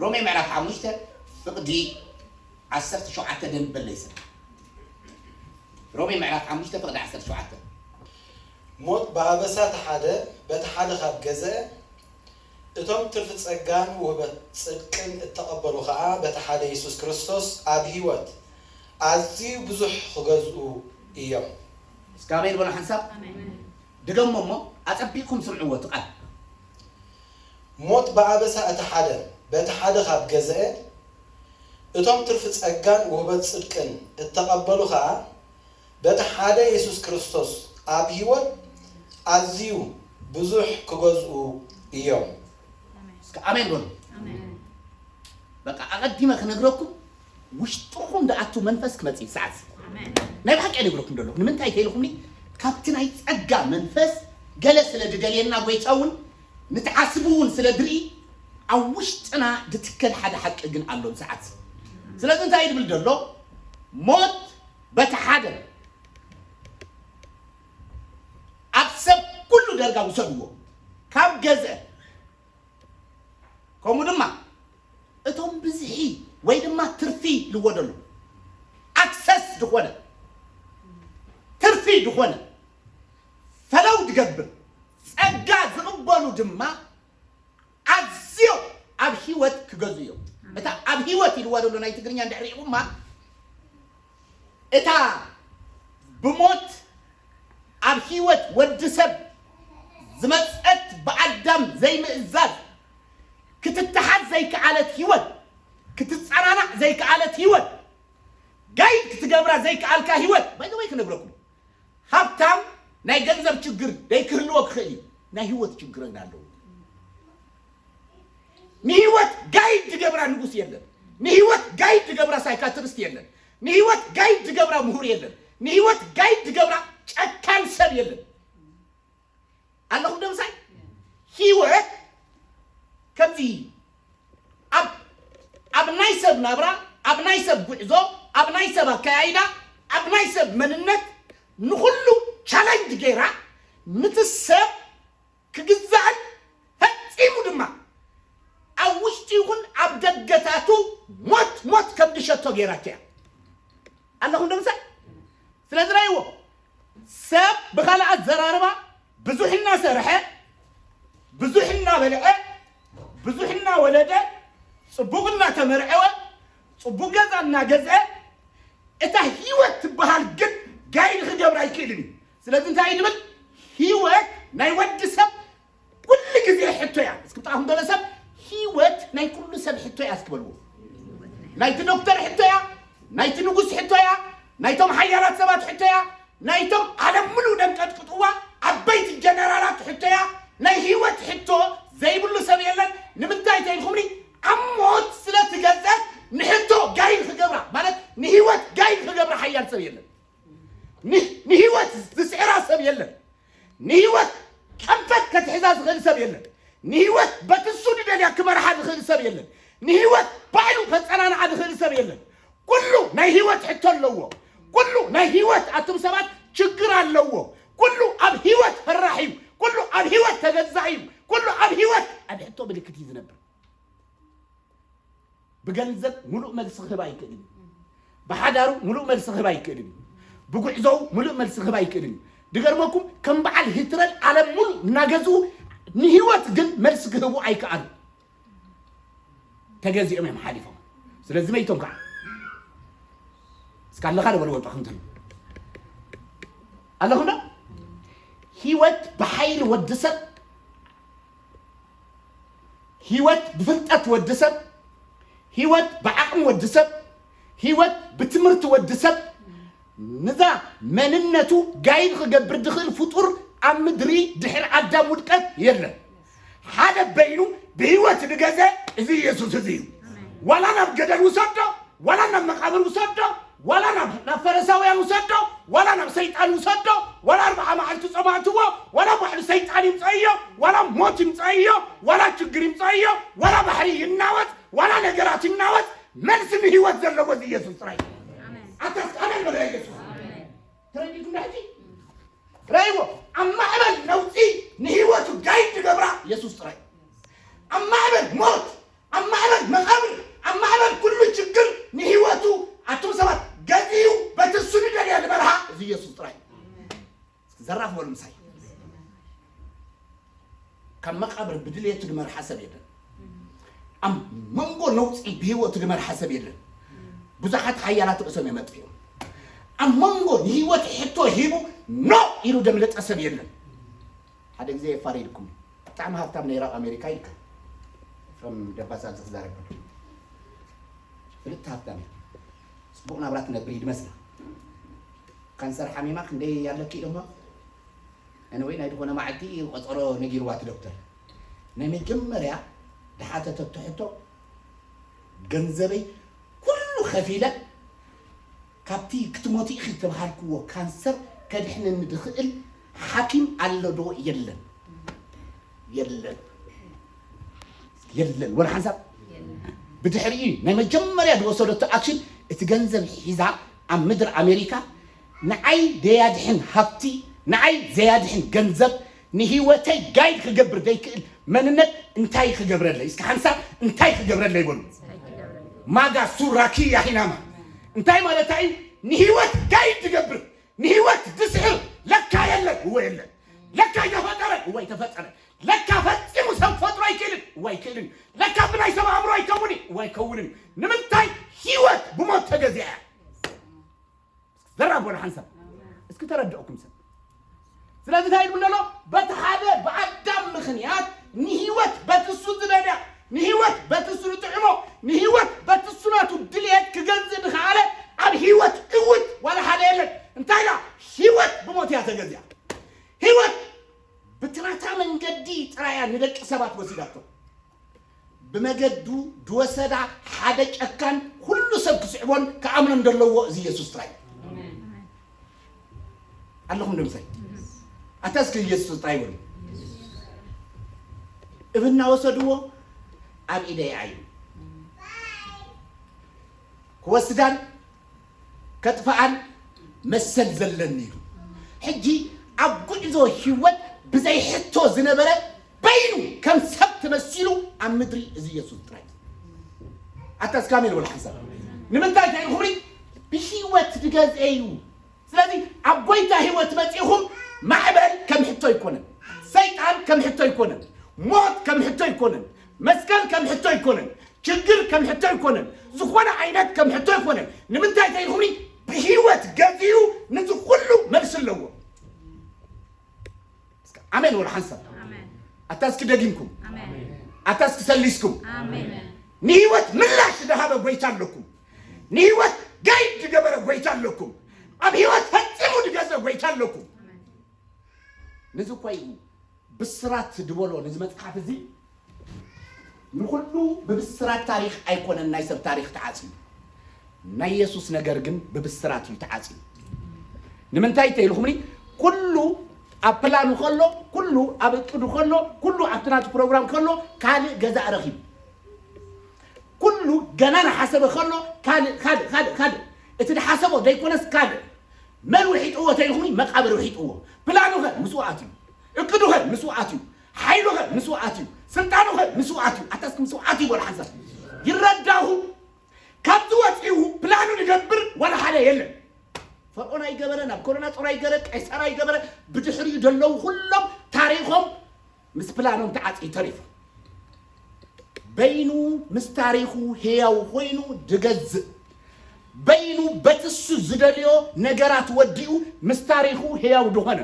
ሮሜ ምዕራፍ ሓሙሽተ ፍቕዲ ዓሰርተ ሸውዓተ ደንበለይ ሰብ። ሮሜ ምዕራፍ ሓሙሽተ ፍቕዲ ዓሰርተ ሸውዓተ። ሞት ብኣበሳ እቲ ሓደ በቲ ሓደ ካብ ገዝአ፣ እቶም ትርፊ ጸጋን ውህበት ጽድቅን እተቐበሉ ኸኣ በቲ ሓደ የሱስ ክርስቶስ ኣብ ህይወት ኣዝዩ ብዙሕ ክገዝኡ እዮም። እስከ ኣሜን በሉ ሓንሳብ። ድገሞ እሞ ኣጸቢቕኩም ስምዕዎ እቲ ቃል። ሞት ብኣበሳ እቲ ሓደ በቲ ሓደ ካብ ገዝአ፣ እቶም ትርፊ ጸጋን ውህበት ጽድቅን እተቐበሉ ኸኣ በቲ ሓደ የሱስ ክርስቶስ ኣብ ህይወት ኣዝዩ ብዙሕ ክገዝኡ እዮም። እስከ ኣሜን በሉ። በቃ ኣቐዲመ ክነግረኩም ውሽጥኹም ደኣቱ መንፈስ ክመጽእ እዩ ሰዓት እዚ። ናይ ብሓቂ ኣይነግረኩም ደለኹ። ንምንታይ ተይልኹምኒ? ካብቲ ናይ ጸጋ መንፈስ ገለ ስለ ድደልየና ጎይታ እውን ንትዓስቡ እውን ስለ ድርኢ ኣብ ውሽጥና ድትከል ሓደ ሓቂ ግን ኣሎ ሰዓት እዚ። ስለዚ እንታይ ድብል ደሎ? ሞት በቲ ሓደ ኣብ ሰብ ኩሉ ደርጋ ውሰድዎ ካብ ገዝአ ከምኡ ድማ እቶም ብዝሒ ወይ ድማ ትርፊ ልወደሉ ኣክሰስ ዝኾነ ትርፊ ዝኾነ ፈለው ድገብር ጸጋ ዝቕበሉ ድማ ኣዝዮም ኣብ ህይወት ክገዙ እዮም። እታ ኣብ ህይወት ኢልዋ ዘሎ ናይ ትግርኛ እንድሕር ሪኢኹማ እታ ብሞት ኣብ ህይወት ወዲ ሰብ ዝመጸት ብኣዳም ዘይምእዛዝ ክትተሓዝ ዘይከኣለት ህይወት ክትጸናናዕ ዘይከኣለት ህይወት ጋይድ ክትገብራ ዘይከኣልካ ህይወት ባይዘወይ ክነግረኩም ሃብታም ናይ ገንዘብ ችግር ደይክህልዎ ክኽእል እዩ ናይ ህይወት ችግር ኣለዎ ንህይወት ጋይድ ዝገብራ ንጉስ የለን ንህይወት ጋይድ ዝገብራ ሳይካትሪስት የለን ንህይወት ጋይድ ዝገብራ ምሁር የለን ንህይወት ጋይድ ዝገብራ ጨካን ሰብ የለን ኣለኹም ደምሳይ ህይወት ከምዚ ኣብ ኣብ ናይ ሰብ ናብራ ኣብ ናይ ሰብ ጉዕዞ ኣብ ናይ ሰብ ኣከያይዳ ኣብ ናይ ሰብ መንነት ንኹሉ ቻለንጅ ገይራ ንቲ ሰብ ክግዛእን ፈጺሙ ድማ ኣብ ውሽጢ ይኹን ኣብ ደገታቱ ሞት ሞት ከም ድሸቶ ገይራቶ እያ ኣለኹም ደምሳይ ስለዚ ራይዎ ሰብ ብኻልእ ኣዘራርባ ብዙሕ እናሰርሐ ብዙሕ እናበልዐ ብዙሕ እናወለደ ጽቡቕ እናተመርዐወ ጽቡቕ ገዛ እናገዝአ እታ ህይወት ትበሃል ግን ጋይድ ክገብር ኣይክእልን እዩ ስለዚ እንታይ እዩ ድብል ህይወት ናይ ወዲ ሰብ ኩሉ ግዜ ሕቶ እያ እስክብጣኹም ገለ ሰብ ህይወት ናይ ኩሉ ሰብ ሕቶ እያ እስክበልዎ ናይቲ ዶክተር ሕቶ እያ ናይቲ ንጉስ ሕቶ እያ ናይቶም ሓያላት ሰባት ሕቶ እያ ናይቶም ዓለም ምሉእ ደንቀጥቅጥዋ ዓበይቲ ጀነራላት ሕቶ እያ ናይ ህይወት ሕቶ ዘይብሉ ሰብ የለን ንምንታይ ተይልኩምኒ ኣብ ሞት ስለ ትገዘት ንሕቶ ጋይል ክገብራ ማለት ንህይወት ጋይል ክገብራ ሓያል ሰብ የለን ንህይወት ዝስዕራ ሰብ የለን ንህይወት ቀንፈት ከትሕዛ ዝኽእል ሰብ የለን ንህይወት በትሱ ንደልያ ክመርሓ ዝኽእል ሰብ የለን ንህይወት ባዕሉ ከፀናንዓ ዝኽእል ሰብ የለን ኩሉ ናይ ህይወት ሕቶ ኣለዎ ኩሉ ናይ ህይወት ኣቱም ሰባት ችግር ኣለዎ ኩሉ ኣብ ህይወት ፈራሕ እዩ ኩሉ ኣብ ህይወት ተገዛእ እዩ ኩሉ ኣብ ህይወት ኣብ ሕቶ ምልክት እዩ ዝነብር ብገንዘብ ሙሉእ መልሲ ክህብ ኣይክእልን እዩ ብሓዳሩ ሙሉእ መልሲ ክህብ ኣይክእልን እዩ ብጉዕዞው ሙሉእ መልሲ ክህብ ኣይክእልን እዩ ድገርመኩም ከም በዓል ሂትረል ዓለም ሙሉእ እናገዝኡ ንህይወት ግን መልሲ ክህቡ ኣይከኣሉ ተገዚኦም እዮም ሓሊፎም ስለዚ መይቶም ከዓ እስካ ኣለካ ዶ በልዎ ጣኹም ትህሉ ኣለኹም ዶ ህይወት ብሓይሊ ወዲ ሰብ ህይወት ብፍልጠት ወዲ ሰብ ህይወት ብዓቕሚ ወዲ ሰብ ህይወት ብትምህርቲ ወዲ ሰብ ንዛ መንነቱ ጋይድ ክገብር ድኽእል ፍጡር ኣብ ምድሪ ድሕሪ ኣዳም ውድቀት የለን ሓደ በይኑ ብህይወት ዝገዘ እዚ ኢየሱስ እዚ እዩ ዋላ ናብ ገደል ውሰዶ ዋላ ናብ መቃብር ውሰዶ ዋላ ናብ ናብ ፈረሳውያን ውሰዶ ዋላ ናብ ሰይጣን ውሰዶ ዋላ ኣርባዓ መዓልቲ ጸማእትዎ ዋላ ባዕሉ ሰይጣን ይምጸእዮ ዋላ ሞት ይምጸእዮ ዋላ ችግር ይምጸእዮ ዋላ ባሕሪ ይናወጥ ዋላ ነገራት ይናወጥ መልሲ ንህይወት ዘለዎ እዚ ኢየሱስ ጥራይ ኣታ እስኪ ኣሜን በለ ኢየሱስ ተረዲኩም ሕጂ ረይዎ ኣብ ማዕበል ነውፂ ንህይወቱ ጋይድ ዝገብራ ኢየሱስ ጥራይ ኣብ ማዕበል ሞት ኣብ ማዕበል መቃብር ዘራፍ በሉ ምሳይ። ካብ መቃብር ብድልየቱ ዝመርሓ ሰብ የለን። ኣብ መንጎ ነውፂ ብህይወቱ ዝመርሓ ሰብ የለን። ብዙሓት ሓያላት ርእሶም እዮም ኣጥፊኦም። ኣብ መንጎ ንህይወት ሕቶ ሂቡ ኖ ኢሉ ዘምለጠ ሰብ የለን። ሓደ ግዜ የፋርየልኩም። ብጣዕሚ ሃብታም ነይራ ኣብ ኣሜሪካ ኢልካ። ፍረም ደባሳ ኣብዚ ክዛረብ ከሎ። ፍልጥቲ ሃብታም እያ። ጽቡቕ ናብራ ትነብር እዩ ዝመስላ። ካንሰር ሓሚማ ክንደይ ኣለኪ ኢሎማ። ኣነ ወይ ናይ ዝኾነ መዓልቲ ቆጸሮ ነጊርዋ እቲ ዶክተር። ናይ መጀመርያ ዝሓተተቶ ሕቶ፣ ገንዘበይ ኩሉ ከፊለ ካብቲ ክትሞቲ ኢኺ ዝተባሃልክዎ ካንሰር ከድሕነኒ ዝኽእል ሓኪም ኣሎ ዶ? የለን። የለን። የለን። ወላ ሓንሳብ። ብድሕሪኡ ናይ መጀመርያ ዝወሰደቶ ኣክሽን፣ እቲ ገንዘብ ሒዛ ኣብ ምድሪ ኣሜሪካ፣ ንዓይ ዘያድሕን ሃብቲ፣ ንዓይ ዘያድሕን ገንዘብ፣ ንህይወተይ ጋይድ ክገብር ዘይክእል መንነት እንታይ ክገብረለይ? እስኪ ሓንሳብ እንታይ ክገብረለይ በሉ። ማጋ ሱራኪ ያሂናማ። እንታይ ማለታ እዩ? ንህይወት ጋይድ ዝገብር፣ ንህይወት ዝስዕር ለካ የለን። እወ የለን። ለካ ኣይተፈጠረን። እወ ኣይተፈጠረን። ለካ ፈጺሙ ሰብ ክፈጥሮ ኣይክእልን። እወ ኣይክእልን። ለካ ብናይ ሰብ ኣእምሮ ኣይከውን እዩ። እወ ኣይከውንን። ንምንታይ? ህይወት ብሞት ተገዚኣ እያ። ዘራብ ወላ ሓንሳብ። እስኪ ተረድኦኩም ሰብ። ስለዚ እንታይ ኢሉ ኣሎ? በቲ ሓደ ብኣዳም ምኽንያት ንህይወት በቲ እሱ ዝደልያ፣ ንህይወት በቲ እሱ ዝጥዕሞ፣ ንህይወት በቲ እሱ ናቱ ድልየት ክገዝእ ዝኸኣለ ኣብ ህይወት እውት ዋላ ሓደ የለን። እንታይ ኢላ? ህይወት ብሞት እያ ተገዚኣ። ህይወት ብትናታ መንገዲ ጥራይ እያ ንደቂ ሰባት ወሲዳቶ። ብመገዱ ዝወሰዳ ሓደ ጨካን ኩሉ ሰብ ክስዕቦን ክኣምኖን ዘለዎ እዚ ኢየሱስ ጥራይ። ኣለኹም ዶ ምሳይ? ኣታ እስኪ ኢየሱስ ጥራይ በሉ። እብ እናወሰድዎ ኣብ ኢደይ እዩ። ክወስዳን ከጥፍኣን መሰል ዘለኒ ኢሉ። ሕጂ ኣብ ጉዕዞ ህይወት ብዘይ ሕቶ ዝነበረ በይኑ ከም ሰብ ተመሲሉ ኣብ ምድሪ እዚ ኢየሱስ ጥራይ። ኣታ እስኪ ኣሜን በሉ ሓንሳብ። ንምንታይ እንታይ ኢልኩምኒ? ብህይወት ዝገዝኤ እዩ። ስለዚ ኣብ ጎይታ ህይወት መጺኹም ማዕበል ከም ሕቶ ኣይኮነን። ሰይጣን ከም ሕቶ ኣይኮነን። ሞት ከም ሕቶ ኣይኮነን። መስቀል ከም ሕቶ ኣይኮነን። ችግር ከም ሕቶ ኣይኮነን። ዝኾነ ዓይነት ከም ሕቶ ኣይኮነን። ንምንታይ እንታይ ኢልኩምኒ? ብህይወት ገዚኡ ነዚ ኩሉ መልሲ ኣለዎ። እስከ ኣሜን ወላ ሓንሳብ። ኣሜን። ኣታ እስኪ ደጊምኩም። ኣሜን። ኣታ እስኪ ሰሊስኩም። ኣሜን። ንህይወት ምላሽ ዝሃበ ጎይታ ኣለኩም። ንህይወት ጋይድ ዝገበረ ጎይታ ኣለኩም። ኣብ ህይወት ፈጺሙ ዝገዘ ጎይታ ኣለኩም። ኣሜን። ነዚ እኮ እዩ ብስራት ድበሎ ነዚ መጽሓፍ እዚ ንኹሉ ብብስራት ታሪኽ ኣይኮነን ናይ ሰብ ታሪኽ ተዓጽዩ። ናይ የሱስ ነገር ግን ብብስራት እዩ ተዓጽዩ። ንምንታይ እንተ ኢልኹምኒ፣ ኩሉ ኣብ ፕላኑ ከሎ፣ ኩሉ ኣብ እቅዱ ከሎ፣ ኩሉ ኣብቲ ናቱ ፕሮግራም ከሎ፣ ካልእ ገዛእ ረኺቡ። ኩሉ ገና ንሓሰበ ከሎ፣ ካልእ፣ ካልእ፣ ካልእ፣ ካልእ። እቲ ዝሓሰቦ ዘይኮነስ ካልእ። መን ውሒጥዎ ተይልኹምኒ፣ መቃብር ውሒጥዎ። ፕላኑኸ ምስኡ ኣትዩ። እቅዱኸ ምስኡ ኣትዩ። ሓይሉኸ ምስኡ ኣትዩ። ስልጣኑኸ ምስኡ ኣትዩ። ኣታ እስኪ ምስኡ ኣትዩ በሉ ሓንሳብ። ይረዳኹ። ካብዚ ወፂኡ ፕላኑ ንገብር ዋላ ሓደ የለን። ፈርዖን ኣይገበረ፣ ናቡከደነፆር ኣይገበረ፣ ቀይሳር ኣይገበረ፣ ብድሕሪኡ ዘለዉ ኩሎም ታሪኾም ምስ ፕላኖም ተዓፅዩ ተሪፉ። በይኑ ምስ ታሪኹ ህያው ኮይኑ ድገዝእ፣ በይኑ በቲ እሱ ዝደልዮ ነገራት ወዲኡ ምስ ታሪኹ ህያው ድኾነ።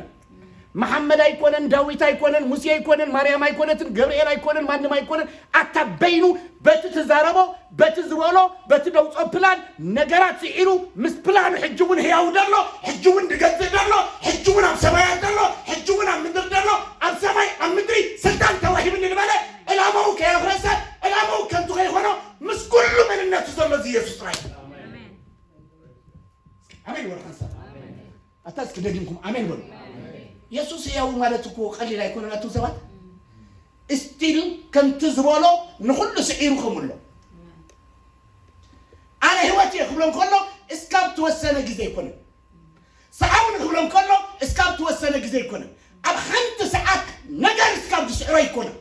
መሓመድ ኣይኮነን፣ ዳዊት ኣይኮነን፣ ሙሴ ኣይኮነን፣ ማርያም ኣይኮነትን፣ ገብርኤል ኣይኮነን፣ ማንም ኣይኮነን። ኣታ በይኑ በቲ ትዛረቦ፣ በቲ ዝበሎ፣ በቲ ደውጾ ፕላን ነገራት ስዒሩ ምስ ፕላኑ ሕጂ እውን ህያው ደሎ፣ ሕጂ እውን ድገዝእ ደሎ፣ ሕጂ እውን ኣብ ሰማያት ደሎ፣ ሕጂ እውን ኣብ ምድሪ ደሎ፣ ኣብ ሰማይ ኣብ ምድሪ ስልጣን ተዋሂብኒ ዝበለ ዕላማኡ ከየፍረሰ፣ ዕላማኡ ከንቱ ከይኾኖ ምስ ኩሉ መንነቱ ዘሎ እዚ ኢየሱስ ጥራይ። ኣሜን። ኣሜን ወርሓንሳ። ኣታ እስኪ ደጊምኩም ኣሜን በሉ። የሱስ ህያው ማለት እኮ ቀሊል ኣይኮነን ኣቱም ሰባት። ስቲል ከምቲ ዝበሎ ንኹሉ ስዒሩ ከምሎ። ኣነ ህይወት እየ ክብሎ እንከሎ እስካብ ተወሰነ ግዜ ኣይኮነን። ሰዓቡ ንክብሎ እንከሎ እስካብ ተወሰነ ግዜ ኣይኮነን። ኣብ ሓንቲ ሰዓት ነገር እስካብ ዝስዕሮ ኣይኮነን።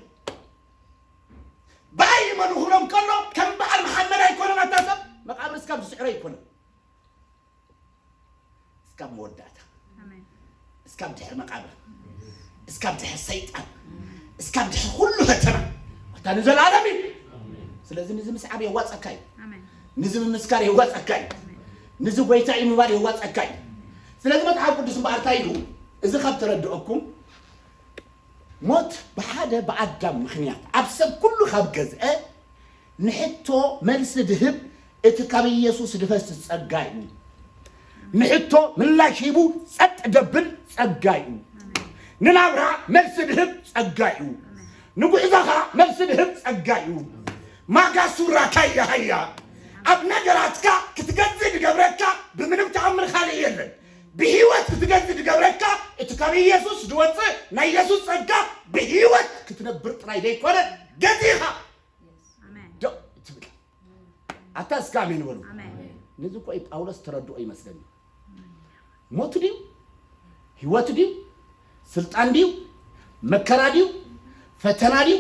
ብኣይ እመኑ ክብሎ እንከሎ ከም በዓል መሓመድ ኣይኮነን። ኣታ ሰብ መቃብር እስካብ ዝስዕሮ ኣይኮነን። እስካብ መወዳእታ። ኣሜን። እስካብ ድሕሪ መቃብር፣ እስካብ ድሕሪ ሰይጣን፣ እስካብ ድሕሪ ኩሉ ፈተና፣ ዋታ ንዘለኣለም እዩ። ስለዚ ንዚ ምስዓብ የዋፀካ እዩ። ኣሜን። ንዚ ምምስካር የዋፀካ እዩ። ንዚ ጎይታ እዩ ምባል የዋፀካ እዩ። ስለዚ መፅሓፍ ቅዱስ እምበኣር እንታይ ኢሉ? እዚ ካብ ተረድኦኩም፣ ሞት ብሓደ ብኣዳም ምኽንያት ኣብ ሰብ ኩሉ ካብ ገዝአ፣ ንሕቶ መልሲ ድህብ እቲ ካብ ኢየሱስ ድፈስስ ጸጋ እዩ። ንሕቶ ምላሽ ሂቡ ጸጥ ደብል ጸጋ እዩ። ንናብራ መልሲ ድህብ ጸጋ እዩ። ንጉዕዞኻ መልሲ ድህብ ጸጋ እዩ። ማጋ ሱራካ ይሃያ። ኣብ ነገራትካ ክትገዝእ ድገብረካ ብምንም ተኣምር ካልእ የለን። ብህይወት ክትገዝእ ድገብረካ እቲ ካብ ኢየሱስ ድወፅእ ናይ ኢየሱስ ጸጋ ብህይወት ክትነብር ጥራይ ዘይኮነ ገዚእኻ ኣሜን። ደው ትብል። ኣታ እስከ ኣሜን በሉ። ኣሜን። ነዚ እኮ እዩ ጳውሎስ ተረድኦ ይመስለኒ። ሞት ድዩ? ህይወት ድዩ? ስልጣን ድዩ? መከራ ድዩ? ፈተና ድዩ?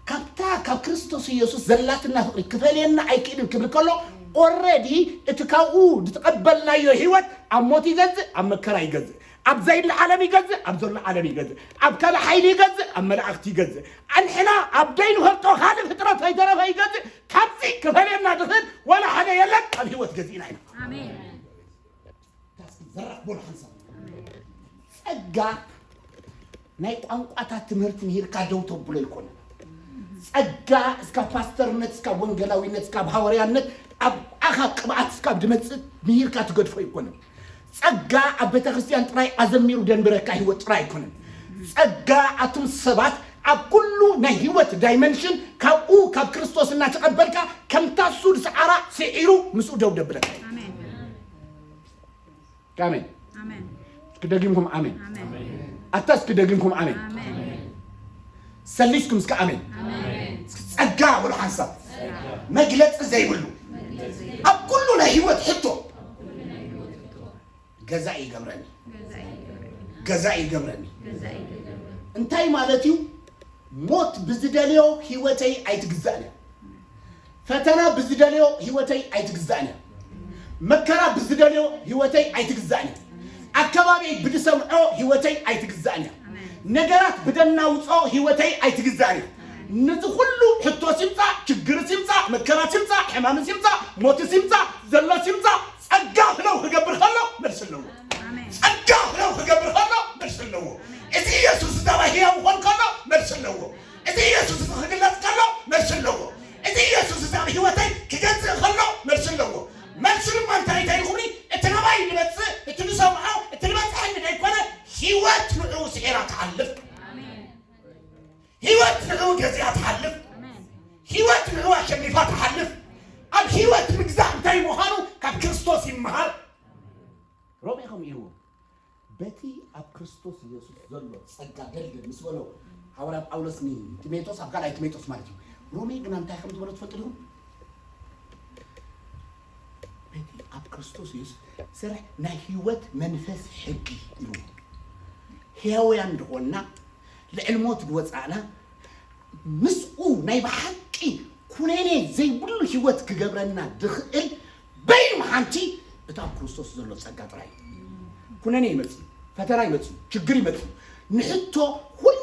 ካብታ ካብ ክርስቶስ ኢየሱስ ዘላትና ፍቕሪ ክፈልየና ኣይክእልን ክብል ከሎ ኦረዲ እቲ ካብኡ ዝተቐበልናዮ ህይወት ኣብ ሞት ይገዝእ፣ ኣብ መከራ ይገዝእ፣ ኣብ ዘይለ ዓለም ይገዝእ፣ ኣብ ዘሎ ዓለም ይገዝእ፣ ኣብ ካልእ ሓይሊ ይገዝእ፣ ኣብ መላእኽቲ ይገዝእ። ኣንሕና ኣብ ደይንፈልጦ ካልእ ፍጥረት ኣይተረፈ ይገዝእ። ካብዚ ክፈልየና ዝኽእል ዋላ ሓደ የለን። ኣብ ህይወት ገዚእና ኢና። ኣሜን። ዘራፍ ቦል ሓንሳብ ጸጋ ናይ ቋንቋታት ትምህርቲ ምሂርካ ደው ተብሎ ኣይኮነን። ጸጋ እስካብ ፓስተርነት፣ እስካብ ወንጌላዊነት፣ እስካብ ሃዋርያነት ኣብ ኣኻ ቅብኣት እስካብ ድመጽእ ምሂርካ ትገድፎ ኣይኮነን። ጸጋ ኣብ ቤተ ክርስቲያን ጥራይ ኣዘሚሩ ደንብረካ ህይወት ጥራይ ኣይኮነን። ጸጋ ኣቱም ሰባት ኣብ ኩሉ ናይ ህይወት ዳይመንሽን ካብኡ ካብ ክርስቶስ እናተቐበልካ ከምታ እሱ ዝሰዓራ ስዒሩ ምስኡ ደው ደብለካ እዩ። ኣሜን። ኣሜን። ኣሜን። እስኪ ደጊምኩም ኣሜን። ኣሜን። ኣታ እስኪ ደጊምኩም ኣሜን። ኣሜን። ሰሊስኩም እስኪ ኣሜን። ኣሜን። እስኪ ጸጋ በሉ ሓንሳብ መግለጺ ዘይብሉ ኣብ ኩሉ ናይ ህይወት ሕቶ ገዛ ይገብረኒ ገዛኢ ይገብረኒ። ገዛ ይገብረኒ ገዛኢ ይገብረኒ። እንታይ ማለት እዩ? ሞት ብዝደልዮ ህይወተይ ኣይትግዛእን እያ። ፈተና ብዝደልዮ ህይወተይ ኣይትግዛእን እያ። መከራ ብዝደልዮ ህይወተይ ኣይትግዛእን እያ። ኣከባቢይ ብድሰምዖ ህይወተይ ኣይትግዛእን እያ። ነገራት ብደናውጾ ህይወተይ ኣይትግዛእን እያ። ነዚ ኩሉ ሕቶ ሲምጻእ፣ ችግር ሲምጻእ፣ መከራ ሲምጻእ፣ ሕማም ሲምጻእ፣ ሞት ሲምጻእ፣ ዘሎ ሲምጻእ፣ ጸጋ ህለው ክገብር ከሎ መልሲ ኣለዎ። ኣሜን። ጸጋ ህለው ክገብር ከሎ መልሲ ኣለዎ። እዚ ኢየሱስ እዛባ ህያው ክኾን ከሎ መልሲ ኣለዎ። እዚ ኢየሱስ እዚ ክግለጽ ከሎ መልሲ ኣለዎ። እዚ ኢየሱስ እዚ ኣብ ህይወተይ ክገዝእ ከሎ መልሲ ኣለዎ። መልሲ ድማ እንታይ እንታይ ኢልኩምኒ? እቲ ናባይ ዝመጽእ፣ እቲ ዝሰምዖ፣ እቲ ዝበጽሐኒ ዘይኮነ ህይወት ንዕኡ ስዒራ ትሓልፍ። ኣሜን። ህይወት ንዕኡ ገዚኣ ትሓልፍ። ኣሜን። ህይወት ንዕኡ ኣሸኒፋ ትሓልፍ። ኣብ ህይወት ምግዛእ እንታይ ምዃኑ ካብ ክርስቶስ ይመሃር። ሮሜ ከምኡ ኢልዎ፣ በቲ ኣብ ክርስቶስ ኢየሱስ ዘሎ ጸጋ ደልድል ምስ በሎ፣ ሃዋርያ ጳውሎስ ንጢሞቴዎስ፣ ኣብ ካልኣይ ጢሞቴዎስ ማለት እዩ። ሮሜ ግና እንታይ ከም ዝበሎ ትፈልጡ ዲኹም? በቲ ኣብ ክርስቶስ ኢየሱስ ስራሕ ናይ ህይወት መንፈስ ሕጊ ኢሉ፣ ሕያውያን ዝኾንና፣ ልዕሊ ሞት ዝወጻእና፣ ምስኡ ናይ ብሓቂ ኩነኔ ዘይብሉ ህይወት ክገብረና ድኽእል በይኑ ሓንቲ እታ ኣብ ክርስቶስ ዘሎ ጸጋ ጥራይ እዩ። ኩነኔ ይመጽእ፣ ፈተና ይመጽእ፣ ችግር ይመጽእ፣ ንሕቶ ኩሉ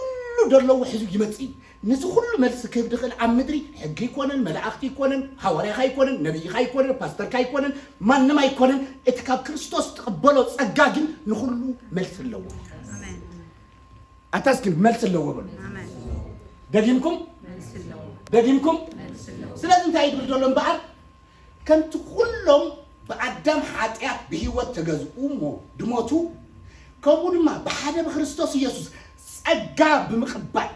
ዘለዎ ሕዙ ይመጽእ እዩ። ነዚ ኩሉ መልሲ ክህብ ድኽእል ኣብ ምድሪ ሕጊ ኣይኮነን፣ መላእኽቲ ኣይኮነን፣ ሃዋርያኻ ኣይኮነን፣ ነቢይኻ ኣይኮነን፣ ፓስተርካ ኣይኮነን፣ ማንም ኣይኮነን። እቲ ካብ ክርስቶስ ትቕበሎ ጸጋ ግን ንኹሉ መልሲ ኣለዎ። ኣሜን። ኣታ እስኪ መልሲ ኣለዎ በሉ። ኣሜን። ደጊምኩም መልሲ ኣለዎ። ደጊምኩም መልሲ ኣለዎ። ስለዚ እንታይ ይብል ዘሎ እምበኣር፣ ከምቲ ኩሎም ብኣዳም ሓጢኣት ብህይወት ተገዝኡ እሞ ድሞቱ፣ ከምኡ ድማ ብሓደ ብክርስቶስ ኢየሱስ ጸጋ ብምቕባል፣